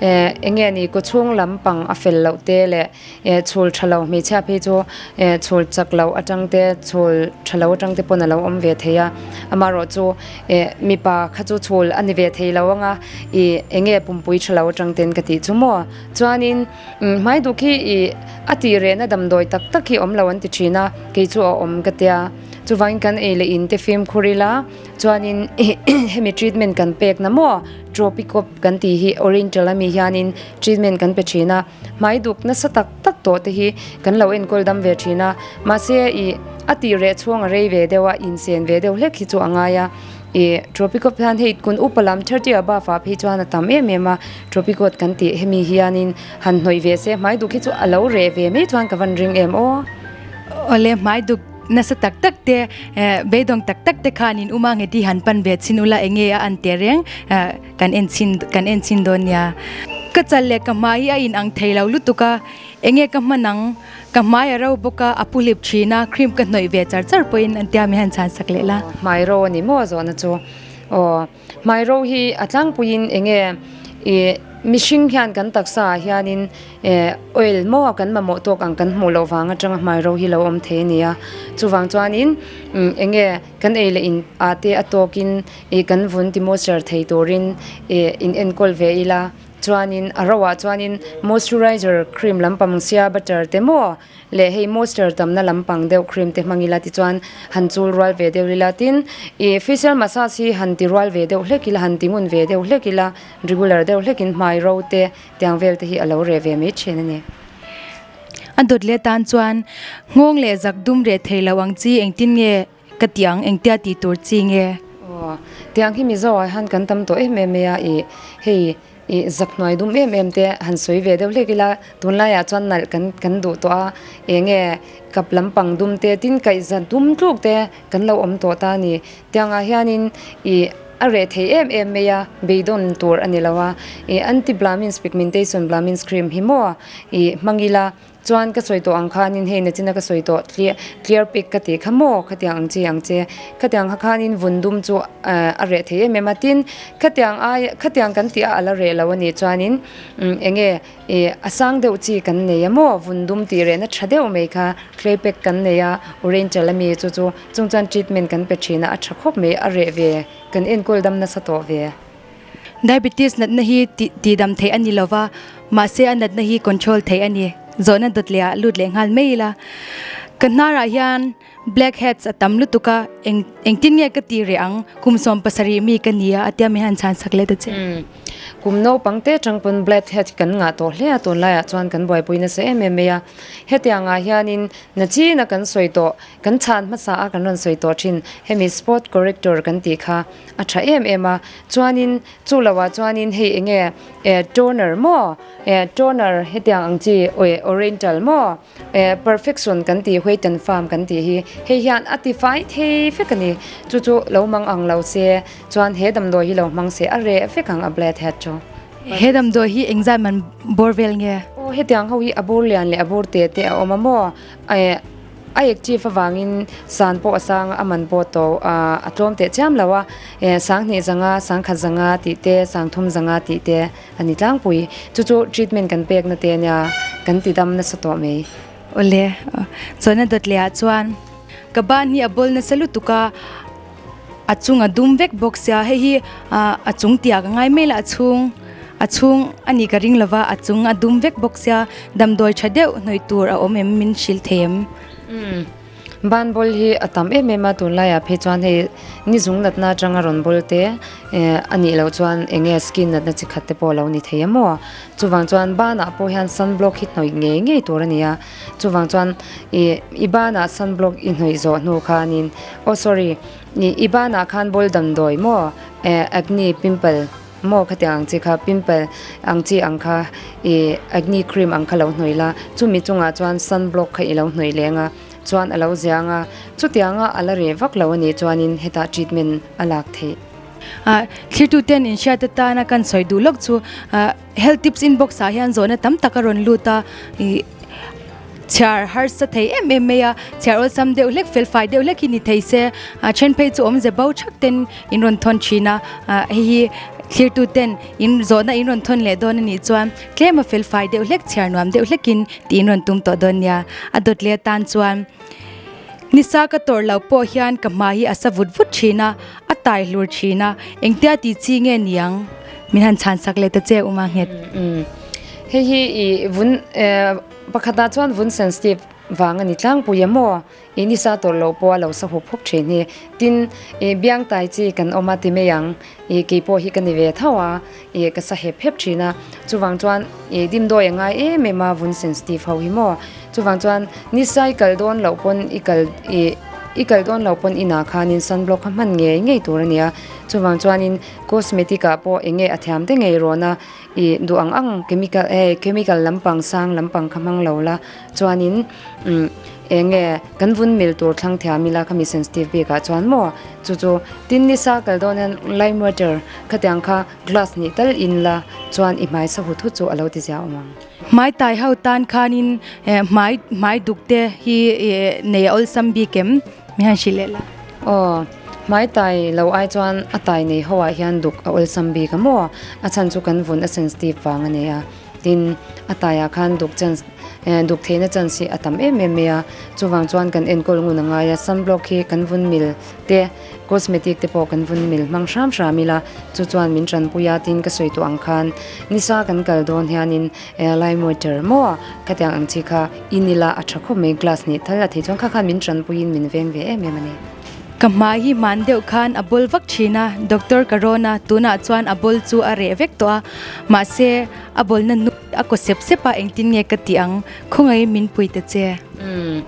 eh eng nge ni kawchhung lampang a fel loh te leh eh chhul tha lo hmeichhia phei chu eh chhul chak loh atang te chhul tha lo atang te pawn a lo awm ve thei a, amaherawh chu eh mipa kha chu chhul a ni ve thei lo anga ih eng nge pumpui tha lo atang ten ka tih chu maw chuanin hmai duk hi ih a tih rehna damdawi tak tak hi awm lo an ti thin a, kei chu a awm ka tia chuvangin kan ei leh in te fimkhur ila. Chuanin hemi treatment kan pek na maw Tropicop kan tih hi oriental ami hianin treatment kan pe thin a, hmai duk nasa tak tak tawh te hi kan lo enkawl dam ve thin a, mahse ih a tih reh chhung a rei ve deuh a, insen ve deuh hlek hi chu a ngai a, ih Tropicop hian hei kun upa lam 30 above ah phei chuan a tam em em a, Tropicot kan tih hemi hianin han hnawih ve se hmai duk hi chu a lo reh ve mai chuan ka van ring em aw. Awle hmai duk. Nasa tak tak te, beidawng tak tak te khanin uma nge ti han pan ve chhin ula enge a an teh reng kan en chhin kan en chhin dawn nia. Ka chal leh ka hmai hi a in ang thei lo lutuk a, enge ka hman ang, ka hmai a ro bawk a, a pu hlip thin a, cream ka hnawih ve char char pawhin an tia min han chhan sak leh la. Hmai ro a ni maw zawhna chu? Aw, hmai ro hi a tlangpuiin enge i. Mihring hian kan taksa ah hianin oil maw kan mamawh tawk ang kan hmuh loh vang atanga hmai ro hi lo awm thei a ni a. Chuvang chuanin eng nge kan ei leh in ah te a tawkin ih kan vun ti moisture thei turin ih in enkawl ve ila. Chuanin a ro ah chuanin moisturizer cream lampang sia butter te maw leh hei moisture tamna lampang deuh cream te hmang ila tichuan han chul rual ve deuh ila tin ih facial massage hi han ti rual ve deuh hlek ila han ti ngun ve deuh hlek ila regular deuh hlekin hmai ro te tiang vel te hi a lo reh ve mai thin a ni. A dawt leh tan chuan nghawng leh zak dum reh thei lo ang chi engtin nge ka tih ang engtia tih tur chi nge? Aw, tiang hi Mizo ah hian kan tam tawh em em mai a, ih hei ih zak hnuai dum em em te han sawi ve deuh hlek ila tunlaiah chuan nalh kan kan duh tawh a, eng nge kap lampang dum te tin kaihza dum tluk te kan lo awm tawh ta a ni. Tiangah hianin ih a reh thei em em mai a, beidawn tur a ni lo a, ih anti blamins pigmentation blamins cream hi maw ih hmang ila chuan ka sawi tawh ang khanin hei nachina ka sawi tawh clear clear pic ka tih kha maw khatiang ang chi ang che khatiang kha khanin vun dum chu a reh thei em em a tin khatiang ai khatiang kan tih a a la reh lo a nih chuanin eng nge Ih, a sang deuh chi kan nei a maw? Vun dum tih rehna tha deuh mai kha clay pack kan nei a, orange ami chu chu chung chuan treatment kan pe thin a, a tha khawp mai, a reh ve, kan enkawl dam nasa tawh ve. Diabetes natna hi tih tihdam theih a ni lo va, mahse a natna hi control theih a ni. Zawhna dawt leh ah lut leh nghal mai ila. Ka hnarah hian blackheads a tam lutuk a, eng engtin nge ka tih reh ang? Kum 70 mi ka ni a, a tia min han chhan sak leh ta che. Kum naupang te atang pawn blackhead kan ngah tawh hle a, tunlaiah chuan kan buaipui nasa em em mai a. Hetiangah hianin nachina kan sawi tawh, kan chhan hmasa a kan rawn sawi tawh thin, hemi spot corrector kan tih kha a tha em em a. Chuanin chu loah chuanin hei enge toner maw, toner hetiang ang chi oriental maw, Eh perfection kan tih wait and farm kan tih hi hei hian a ti fai thei vek a ni. Chu chu lo mang ang lo se chuan he damdawi hi lo hmang se a reh vek ang a blade head chu. He damdawi hi engzat man bawr vel nge? Aw hetiang ho hi a bur lian leh a bur te te a awm a maw? Eh a active avangin san pawh a sang a man pawh to a tlawm teh chiam lo a. Eh sanghnih zanga sangkhat zanga tih te sangthum zanga tih te. A ni tlangpui. Chu chu treatment kan pekna te ania kan ti dam nasa tawh mai. Awle, chuan a dawt leh ah chuan ka ban hi a bawl nasa lutuk a, a chung a dum vek bawk sia, hei hi a chung tih ah ka ngai mai la, a chhung a chhung a nih ka ring lova, a chung a dum vek bawk sia, damdawi tha deuh hnawih tur a awm em min hrilh thei em? Ban bawl hi a tam em em a, tunlaiah phei chuan hei ni zung natna atanga rawn bawl te eh a nih loh chuan eng nge skin natna chi khat te pawh a lo ni thei a maw. Chuvang chuan banah pawh hian sunblock hi hnawih ngei ngei tur a ni a, chuvang chuan ih i banah sunblock i hnawih zawh hnu khanin oh sorry ih i banah khan bawl damdawi maw eh acne pimple Maw khatiang ang chi kha pimple ang chi ang kha ih acne cream ang kha lo hnawih la, chumi chungah chuan sunblock kha i lo hnawih leng a, chuan a lo ziang a, chutianga a la reh vak lo a nih chuanin hetah treatment a lak theih. Ah thlirtuten inhriat atana kan sawi duh lawk chu ah health tips inbox ah hian zawhna tam tak a rawn lut a ih chhiar harsa thei em em mai a, chhiar awlsam deuh hlek fel fai deuh hlek hi ni thei se a then phei chu awmze bo thak ten in rawn thawn thin a, ah hei hi thlirtu ten in zawhna in rawn thawn leh dawn a nih chuan tlem a fel fai deuh hlek chhiar nuam deuh hlek in tih in rawn tum tawh dawn nia, a dawt leh atan chuan nisa ka tawrh loh pawh hian ka hma hi a sa vut vut thin a, a tai hlur thin a, engtia tih chi nge niang min han chhan sak leh ta che Uma nghet. Hei hi i vun pakhatah chuan vun sensitive vang a ni tlangpui a maw? I nisa tawrh loh pawh a lo sa hup hup thin hi. Tin, i biang tai chi kan awm a ti mai ang. I kei pawh hi ka ni ve tho a, i ka sa hep hep thin a. Chuvang chuan i dimdawi a ngai em em a vun sensitive ho hi maw? Chuvang chuan nisa i kal dawn loh pawn i kal i i kal dawn loh pawn inah khanin sunblock kha hman ngei ngei tur a ni a. Chuvang chuanin cosmetic ah pawh eng nge a thiam te ngei rawn a. I duh ang ang chemical eh chemical lampang sang lampang kha hmang lo la chuanin umm eng nge kan vun mil tur thlang thiam ila khami sensitive bik ah chuan maw chu chu tin nisa kal dawn hian lime water khatiang kha glass hnih tal in la chuan i hmai sa hut hut chu a lo ti zia awm ang. Hmai tai ho tan khanin eh hmai hmai duk te hi eh nei a awlsam bik em? Mi han hrilh leh la. Aw. Hmai tai lo ai chuan a tai nei ho ah hian duk a awlsam bik a maw? A chhan chu kan vun a sensitive vang a nei a. Tin, a taiah khan duk chance duk theihna chance hi a tam em em mai a. Chuvang chuan kan enkawl ngun a ngai a, sunblock hi kan vun mil te, cosmetic te pawh kan vun mil hmang hram hram ila, chu chuan min tanpui a, tin ka sawi tawh ang khan nisa kan kal dawn hianin lime water maw khatiang ang chi kha in ila a tha khawp mai, glass hnih thal a thei chuan kha khan min tanpuiin min veng ve em em a ni. Ka hmai hi hman deuh khan a bawl vak thin a, doctor ka rawn a, tunah chuan a bawl chu a reh vek tawh a, mahse a bawlna nu a kaw sep sep a, engtin nge ka tih ang, khawngaihin min pui ta che. Umm,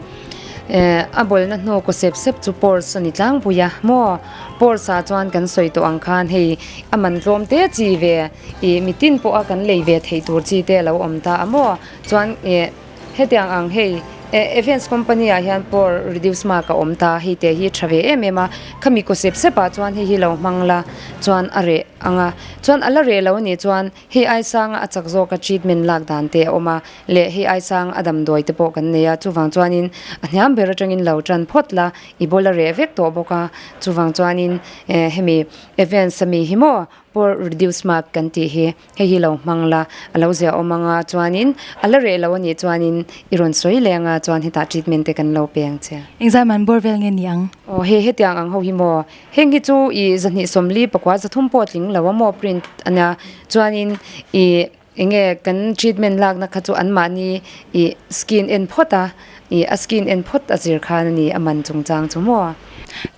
a bawlna hnu kaw sep sep chu pores a ni tlangpui a maw, pores ah chuan kan sawi tawh ang khan hei a man tlawm te chi ve ih mitin pawh a kan lei ve theih tur chi te a lo awm ta a maw, chuan ih. Hetiang ang hei Evans company ah hian pore reduce mark a awm ta, hei te hi tha ve em em a, khami kaw sep sep ah chuan hei hi lo hmang la chuan a reh ang a, chuan a la reh lo anih chuan hei ai sanga a chak zawk a treatment lak dan te a awm a leh hei ai sang a damdawi te pawh kan nei a, chuvang chuanin a hniam ber atangin lo tan phawt la i bawla reh vek tawh bawk a, chuvang chuanin hemi Evans ami hi maw pore reduce mark kan tih hi. Hei hi lo hmang la, a lo zia awm anga chuanin a la reh lo a nih chuanin i rawn sawi leh anga chuan hetah treatment te kan lo pe ang che. Engzai man bawr vel nge ni ang? Aw hei hetiang ang ho hi maw? Heng hi chu i zahnih sawmli pakua zathum pawh tling lo a maw print a nia chuanin i enge kan treatment lakna kha chu anmahni i skin en phawt a i a skin en phawt a zir khan a ni a man chungchang chu maw?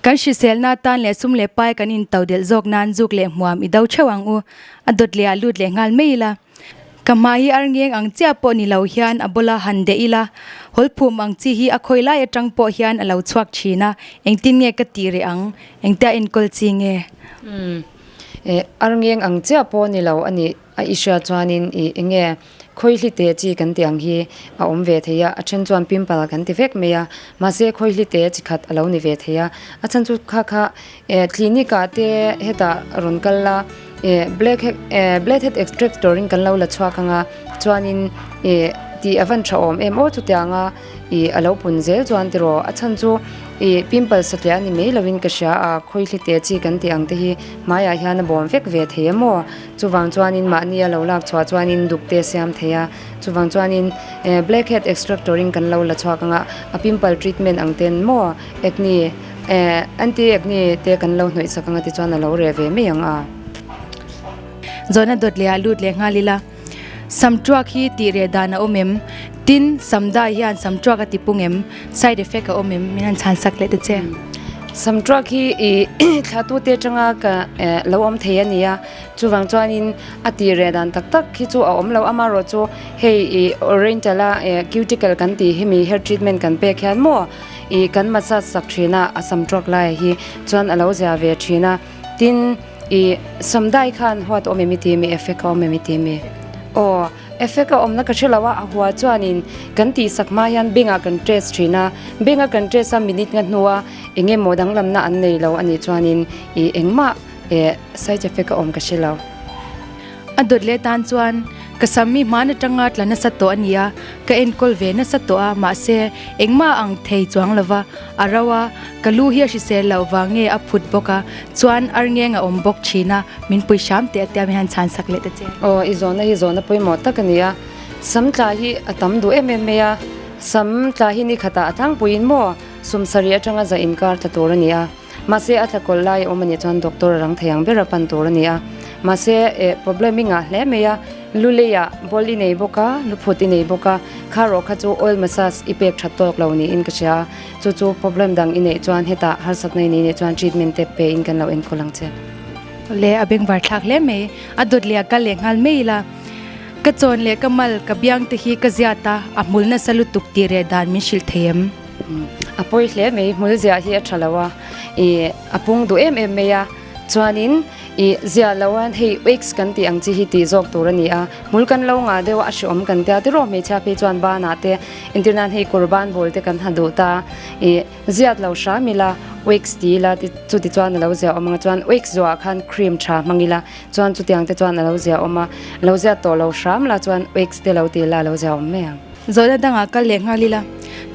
Kan hriselna tan leh sum leh pai kan intodelh zawk nan zuk leh hmuam i do theuh ang u. A dawt leh ah lut leh nghal mai ila. Ka hmai hi ar ngeng ang chiah pawh ni lo hian a bawla han deh ila, hawlphum ang chi hi a khawi lai atang pawh hian a lo chhuak thin a, engtin nge ka tih reh ang, engtia enkawl chi nge? Umm, eh, ar ngeng ang chiah pawh ni lo a nih a i hria chuanin i enge khawihli te chi kan tih ang hi a awm ve thei a, a then chuan pimple kan ti vek mai a, mahse khawihli te chi khat a lo ni ve thei a, a chhan chu kha kha eh clinic ah te hetah rawn kal la eh black head eh black head extractor in kan lo la chhuak ang a chuanin eh tih a van tha awm em aw chutiang a ih a lo pun zel chuan tiraw a chhan chu ih pimple satliah a ni mai lovin ka hria a khawihli te chi kan tih ang te hi hmaiah hian a bawm vek ve thei em aw. Chuvang chuanin mahni a lo lak chhuah chuanin duk te a siam thei a, chuvang chuanin eh blackhead extractor in kan lo la chhuak anga a pimple treatment ang ten maw acne eh anti acne te kan lo hnawih sak anga tichuan a lo reh ve mai ang a. Zawhna dawt leh ah lut leh nghal ila, sam truak hi tih reh dan a awm em? Tin, sam dai hian sam truak a ti pung em? Side effect a awm em? Min han chhan sak leh ta che. Sam truak hi i thla tute atanga ka lo awm thei a ni a, chuvang chuanin a tih reh dan tak tak hi chu a awm lo. Amaherawh chu hei i oriental a cuticle kan tih hemi hair treatment kan pek hian maw i kan massage sak thin a, a sam truak laiah hi chuan a lo zia ve thin a. Tin, i sam dai khan huat awm em i ti mi, effect a awm em i ti mi? Aw. Effect a awmna ka hre lo a, a hua chuanin kan tihsak hma hian bengah kan test thin a, benga kan test a minute nga hnua eng emaw danglamna an nei lo a nih chuanin ih engmah eh side effect a awm ka hre lo. A dawt leh tan chuan ka sam hi hman atanga tla nasa tawh a ni a, ka enkawl ve nasa tawh a, mahse engmah a ang thei chuang lo va, a ro a, ka lu hi a hrisel loh vang nge a phut bawk a, chuan arngeng a awm bawk thin a, Min pui hram teh a tia min han chhan sak leh ta che. Aw, i zawhna hi zawhna pawimawh tak a ni a. Sam tla hi a tam duh em em mai a. Sam tla hi ni khatah a tlangpuiin maw sum sarih atanga za inkar tla tur a ni a. Mahse a tla kawlh lai a awm a nih chuan doctor a rang thei ang ber a pan tur a ni a. Mahse eh problem i ngah hle mai a. Lu leiah ball i nei bawk a, lu phut i nei bawk a. Kha rawh kha chu oil massage i pek that tawk lo niin ka hria a. Chu chu problem dang i neih chuan hetah harsatna i neih nih chuan treatment te pe in kan lo enkawl ang che. Le a bengvar thlak hle mai, a dawt leh a kal leh nghal mai ila. Ka chawn leh ka mal, ka biang te hi ka ziat a, a hmul nasa lutuk tih reh dan min hrilh thei em? A pawi hle mai, hmul ziah hi a tha lo a, ih a pung duh em em mai a, chuanin ih ziah lo a hei wax kan tih ang chi hi tih zawk tur a ni a, hmul kan lo ngah deuh a, a hreawm kan tia tiraw hmeichhia phei chuan banah te entir nan hei kawr ban bawl te kan ha duh ta, ih. Ziat lo hram ila, wax ti ila chuti chuan a lo zia awm ang a, chuan wax zawhah khan cream tha hmang ila chuan chutiang te chuan a lo zia awm a, lo ziat tawh lo hram la chuan wax te lo ti ila a lo zia awm mai ang. Zawhna dangah kal leh nghal ila,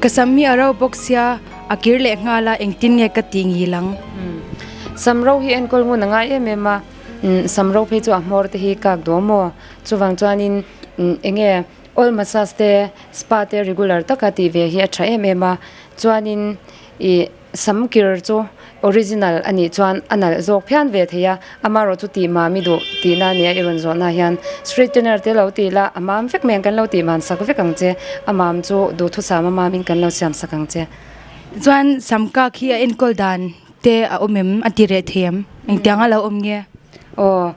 ka sam hi a ro bawk sia a kir leh nghal a, engtin nge ka tih ngil ang? Sam ro hi enkawl ngun a ngai em em a, sam ro phei chu a hmawr te hi kak duh maw? Chuvang chuanin eng nge oil massage te spa te regular taka tih ve hi a tha em em a, chuanin ih sam kir chu original a nih chuan a nalh zawk phian ve thei a, amaherawh chu tih mam i duh tihna a nia i rawn zawhna hian straightener te lo tih la a mam vek mai ang kan lo tih man sak vek ang che, a mam chu duhthusam a mamin kan lo siam sak ang che. Chuan sam kak hi a enkawl dan te a awm em? A ti reh thei em? Engtiang a lo awm nge? Aw,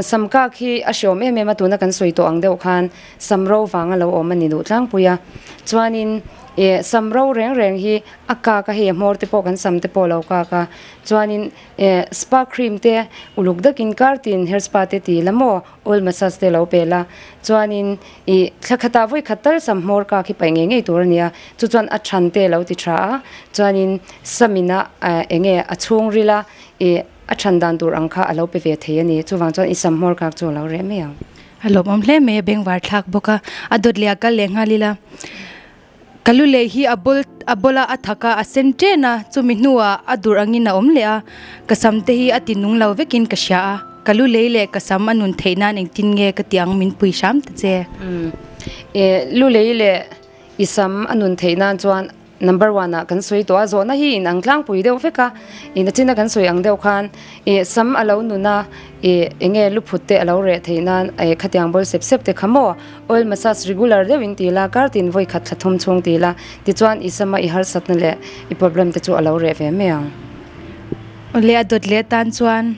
sam kak hi a hreawm em em a, tuna kan sawi tawh ang deuh khan sam ro vang a lo awm a ni duh tlangpui a. Chuanin eh sam ro reng reng hi a kak a, hei a hmawr te pawh kan sam te pawh a lo kak a. Chuanin eh spa cream te uluk dakin kar tin hair spa te ti la maw? Oil massage te lo pe la, chuanin ih thla khatah vawi khat tal sam hmawr kak hi paih ngei ngei tur a nia, chu chuan a than te lo ti tha a, chuanin samina eng nge a chhungril a ih a than dan tur ang kha a lo pe ve thei a ni, chuvang chuan i sam hmawr kak chu a lo reh mai ang. A lawmawm hle mai a, bengvar thlak bawk a, a dawt leh a kal leh nghal ila. Ka lu leh hi a bul a bawla a thak a, a sen chen a, chumi hnuah a durh angin a awm leh a, ka sam te hi a ti nung lo vekin ka hria a, ka lu lei leh ka sam a nun theih nan engtin nge ka tih ang min pui hram ta che. Umm lu lei leh i sam a nun theih nan chuan number one ah kan sawi tawh a, zawhna hi in ang tlangpui deuh vek a, in a china kan sawi ang deuh khan ih sam a lo nun a, ih eng nge lu phut te a lo reh theih nan eh khatiang bawl sep sep te kha maw Oil massage regular deuh in ti la, kar tin vawi khat thla thum chhung ti la, tichuan i sama i harsatna leh i problem te chu a lo reh ve mai ang. Awle a dawt leh atan chuan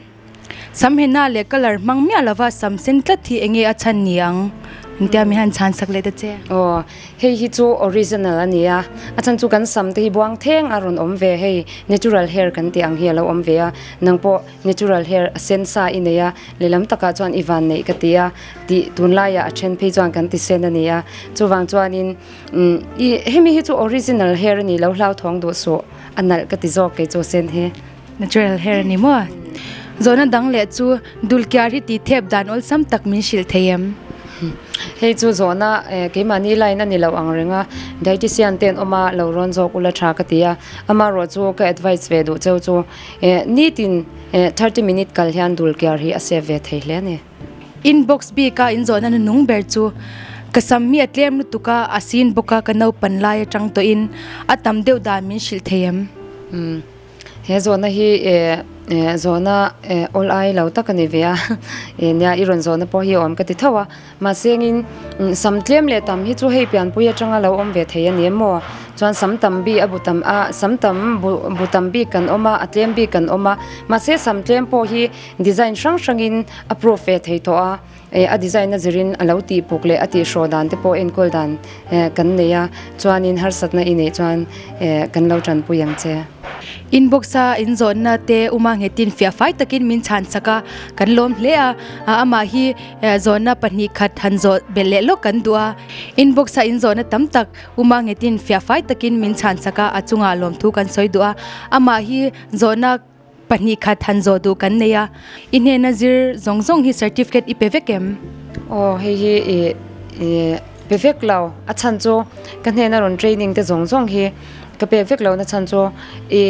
sam henna leh colour hmang miah lova sam sen tlat hi enge a chhan ni ang? Engtia mi han chhan sak leh ta che. Aw, hei hi chu original a ni a, a chhan chu kan sam te hi buang theng a rawn awm ve hei, natural hair kan tih ang hi a lo awm ve a, nang pawh Natural hair a sen sa i nei a, lehlam takah chuan i van neih ka ti a, tih tunlaiah a then phei chuan kan ti sen a ni a, chuvang chuanin i hemi hi chu original hair a ni lo hlauthawng duh suh a nalh ka ti zawk kei chu sen hi. Natural hair a ni maw? Zawhna dang leh chu dulkiar hi tih thep dan awlsam tak min hrilh thei em? Hei chu zawhna keimahni line a ni lo ang reng a, dietician te an awm a, lo rawn zawk ula tha ka ti a, amaherawh chu ka advice ve duh cheu chu Nitin 30 minute kal hian dul kiar hi a save ve thei hle a ni. Inbox bik a inzawhna nunung ber chu ka sam hi a tlem lutuk a, a sin bawk a, ka naupan lai atang tawhin a tam deuh dan min hrilh thei em? Umm he zawhna hi zawhna awl ai lo tak a ni ve a, nia i rawn zawhna pawh hi a awm ka ti tho a, Mahse engin sam tlem leh tam hi chu hei pianpui atanga lo awm ve thei a ni em maw? Chuan sam tam bi a bu tam a, sam tam bu bu tam bik kan awm a, a tlem bik kan awm a. Mahse sam tlem pawh hi design hrang hrangin a proof ve thei tawh a, eh a design a zirin a lo tih puk leh a tih hrawh dan te pawh enkawl dan eh kan nei a, chuanin harsatna i neih chuan eh kan lo tanpui ang che. Inbox a inzawnna te uma nghetin fiah fai takin min chhan sak a, kan lawm hle a, amah hi Zawhna pahnih khat han zawh belh leh lawk kan duh a, inbox a inzawhna tam tak Uma Nghetin fiah fai takin min chhan sak a, a chungah lawmthu kan sawi duh a, amah hi zawhna pahnih khat han zawh duh kan nei a, i hnena zir zawng zawng hi certificate i pe vek em? Aw hei hi i pe vek lo, a chhan chu ka hnena rawn training te zawng zawng hi ka pek vek lo na chhan chu i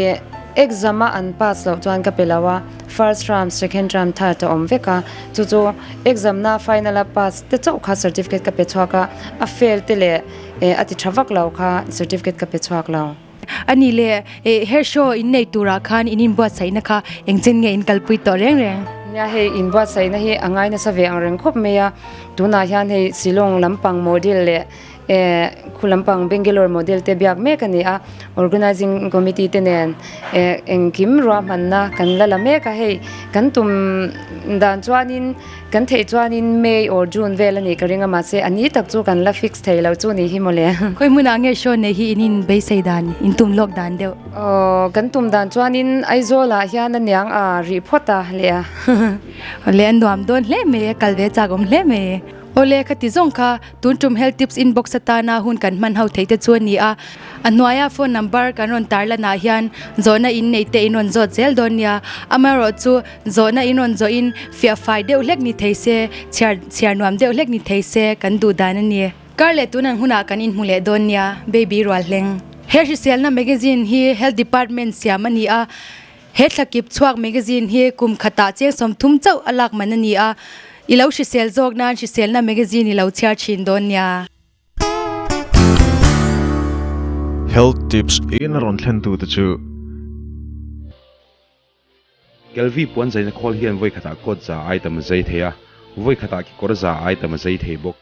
exam a an pass loh chuan ka pe lo a, first term, second term, third a awm vek a, chu chu exam na final a pass te chauh kha certificate ka pe chhuak a, a fail te leh eh a ti tha vak lo kha certificate ka pe chhuak lo. A nih leh eh hair show in nei turah khan in inbuatsaihna kha engchen nge in kalpui tawh reng reng? Nia hei inbuatsaihna hi a ngai nasa ve ang reng khawp mai a, tunah hian hei Shillong lampang model leh Eh khu lampang Bangalore model te biak mek a ni a, organising committee te nen eh engkim ruahmanna kan la la mek a, hei kan tum dan chuanin kan theih chuanin May or June vel a nih ka ring a, mahse a ni tak chu kan la fix thei lo chu ni hi mawle. Khawi hmunah nge show nei hi in in beisei dan, in tum lawk dan deuh? Aw kan tum dan chuanin Aizawl ah hian a niang a rih phawt a leh a. Awle a nuam dawn hle mai a, kal ve chak awm hle mai. Awle ka ti zawng kha tun tum health tips inbox atana hun kan hman ho theih te chu a ni a, a hnuaia phone number kan rawn tar lanah hian zawhna in neih te in rawn zawt zel dawn nia, amaherawh chu zawhna in rawn zawhin fiah fai deuh hlek ni thei se, chhiar chhiar nuam deuh hlek ni thei se kan duh dan a ni. Kar leh tun an hunah kan inhmu leh dawn nia, baby rual hleng. He hriselna magazine hi health department siam a ni a. He thlakip chhuak magazine hi kum khatah cheng 30 chauh a lak man a ni a, i lo hrisel zawk nan hriselna magazine i lo chhiar thin dawn nia. Health tips in a rawn thlen tute chu. Kelvi puan zaina khawl hian vawi khatah coat za ai tam a zai thei a, vawi khatah kekawr za ai tam a zai thei bawk.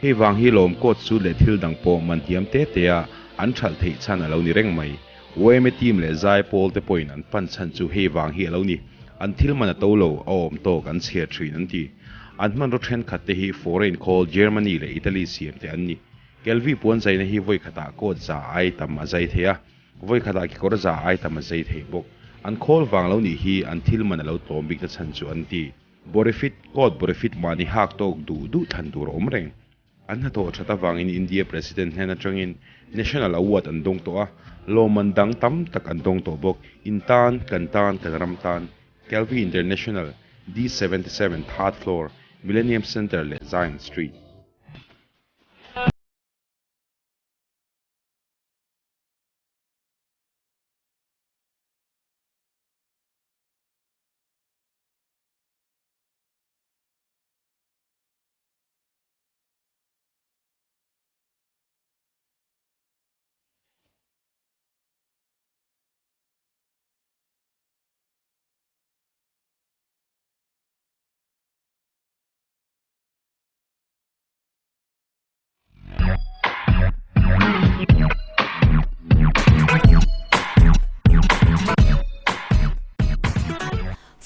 Hei vang hi lawm coat suit leh thil dang pawh man thiam te te a an thalh theih chhan a lo ni reng mai. YMA team leh zai pawl te pawhin an pan chhan chu hei vang hi a lo ni. An thil man a to lo, a awm tawk an chhiar thin an ti. An hmanraw thenkhat te hi foreign khawl Germany leh Italy siam te an ni. Kelvi puan zaina hi vawi khatah coat za ai tam a zai thei a, Vawi khatah kekawr za ai tam a zei thei bawk. An khawl vang lo nih hi an thil man a lo tlawm bik na chhan chu an ti. Borifit, coat borifit mahni hak tawk duh duh thlan tur a awm reng. An hnathawh that avangin India President hnen atangin National Award an dawng tawh a, lawmman dang tam tak an dawng tawh bawk. In tan, kan tan, kan ram tan. Kelvin International, D77 Third Floor, Millennium Centre leh Zion Street.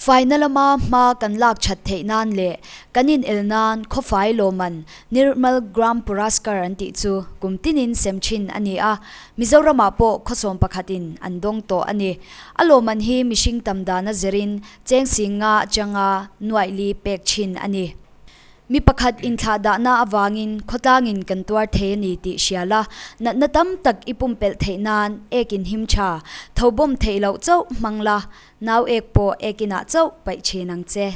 Faina lama hma kan lak that theih nan leh kan inel nan khawfai lawmman Nirmal Gram Puraskar an tih chu kum tinin sem thin a ni a, Mizoramah pawh khawsawm pakhatin an dawng tawh a ni. A lawmman hi mihring tam dana zirin cheng sing nga atanga nuaih li pek thin a ni. Mi pakhat inthlah dahna avangin khawtlangin kan tuar thei a ni tih hria la, natna tam tak i pumpelh theih nan ek in him tha, tho bawm theih loh chauh hmang la, nau ek pawh ek inah chauh paih thin ang che.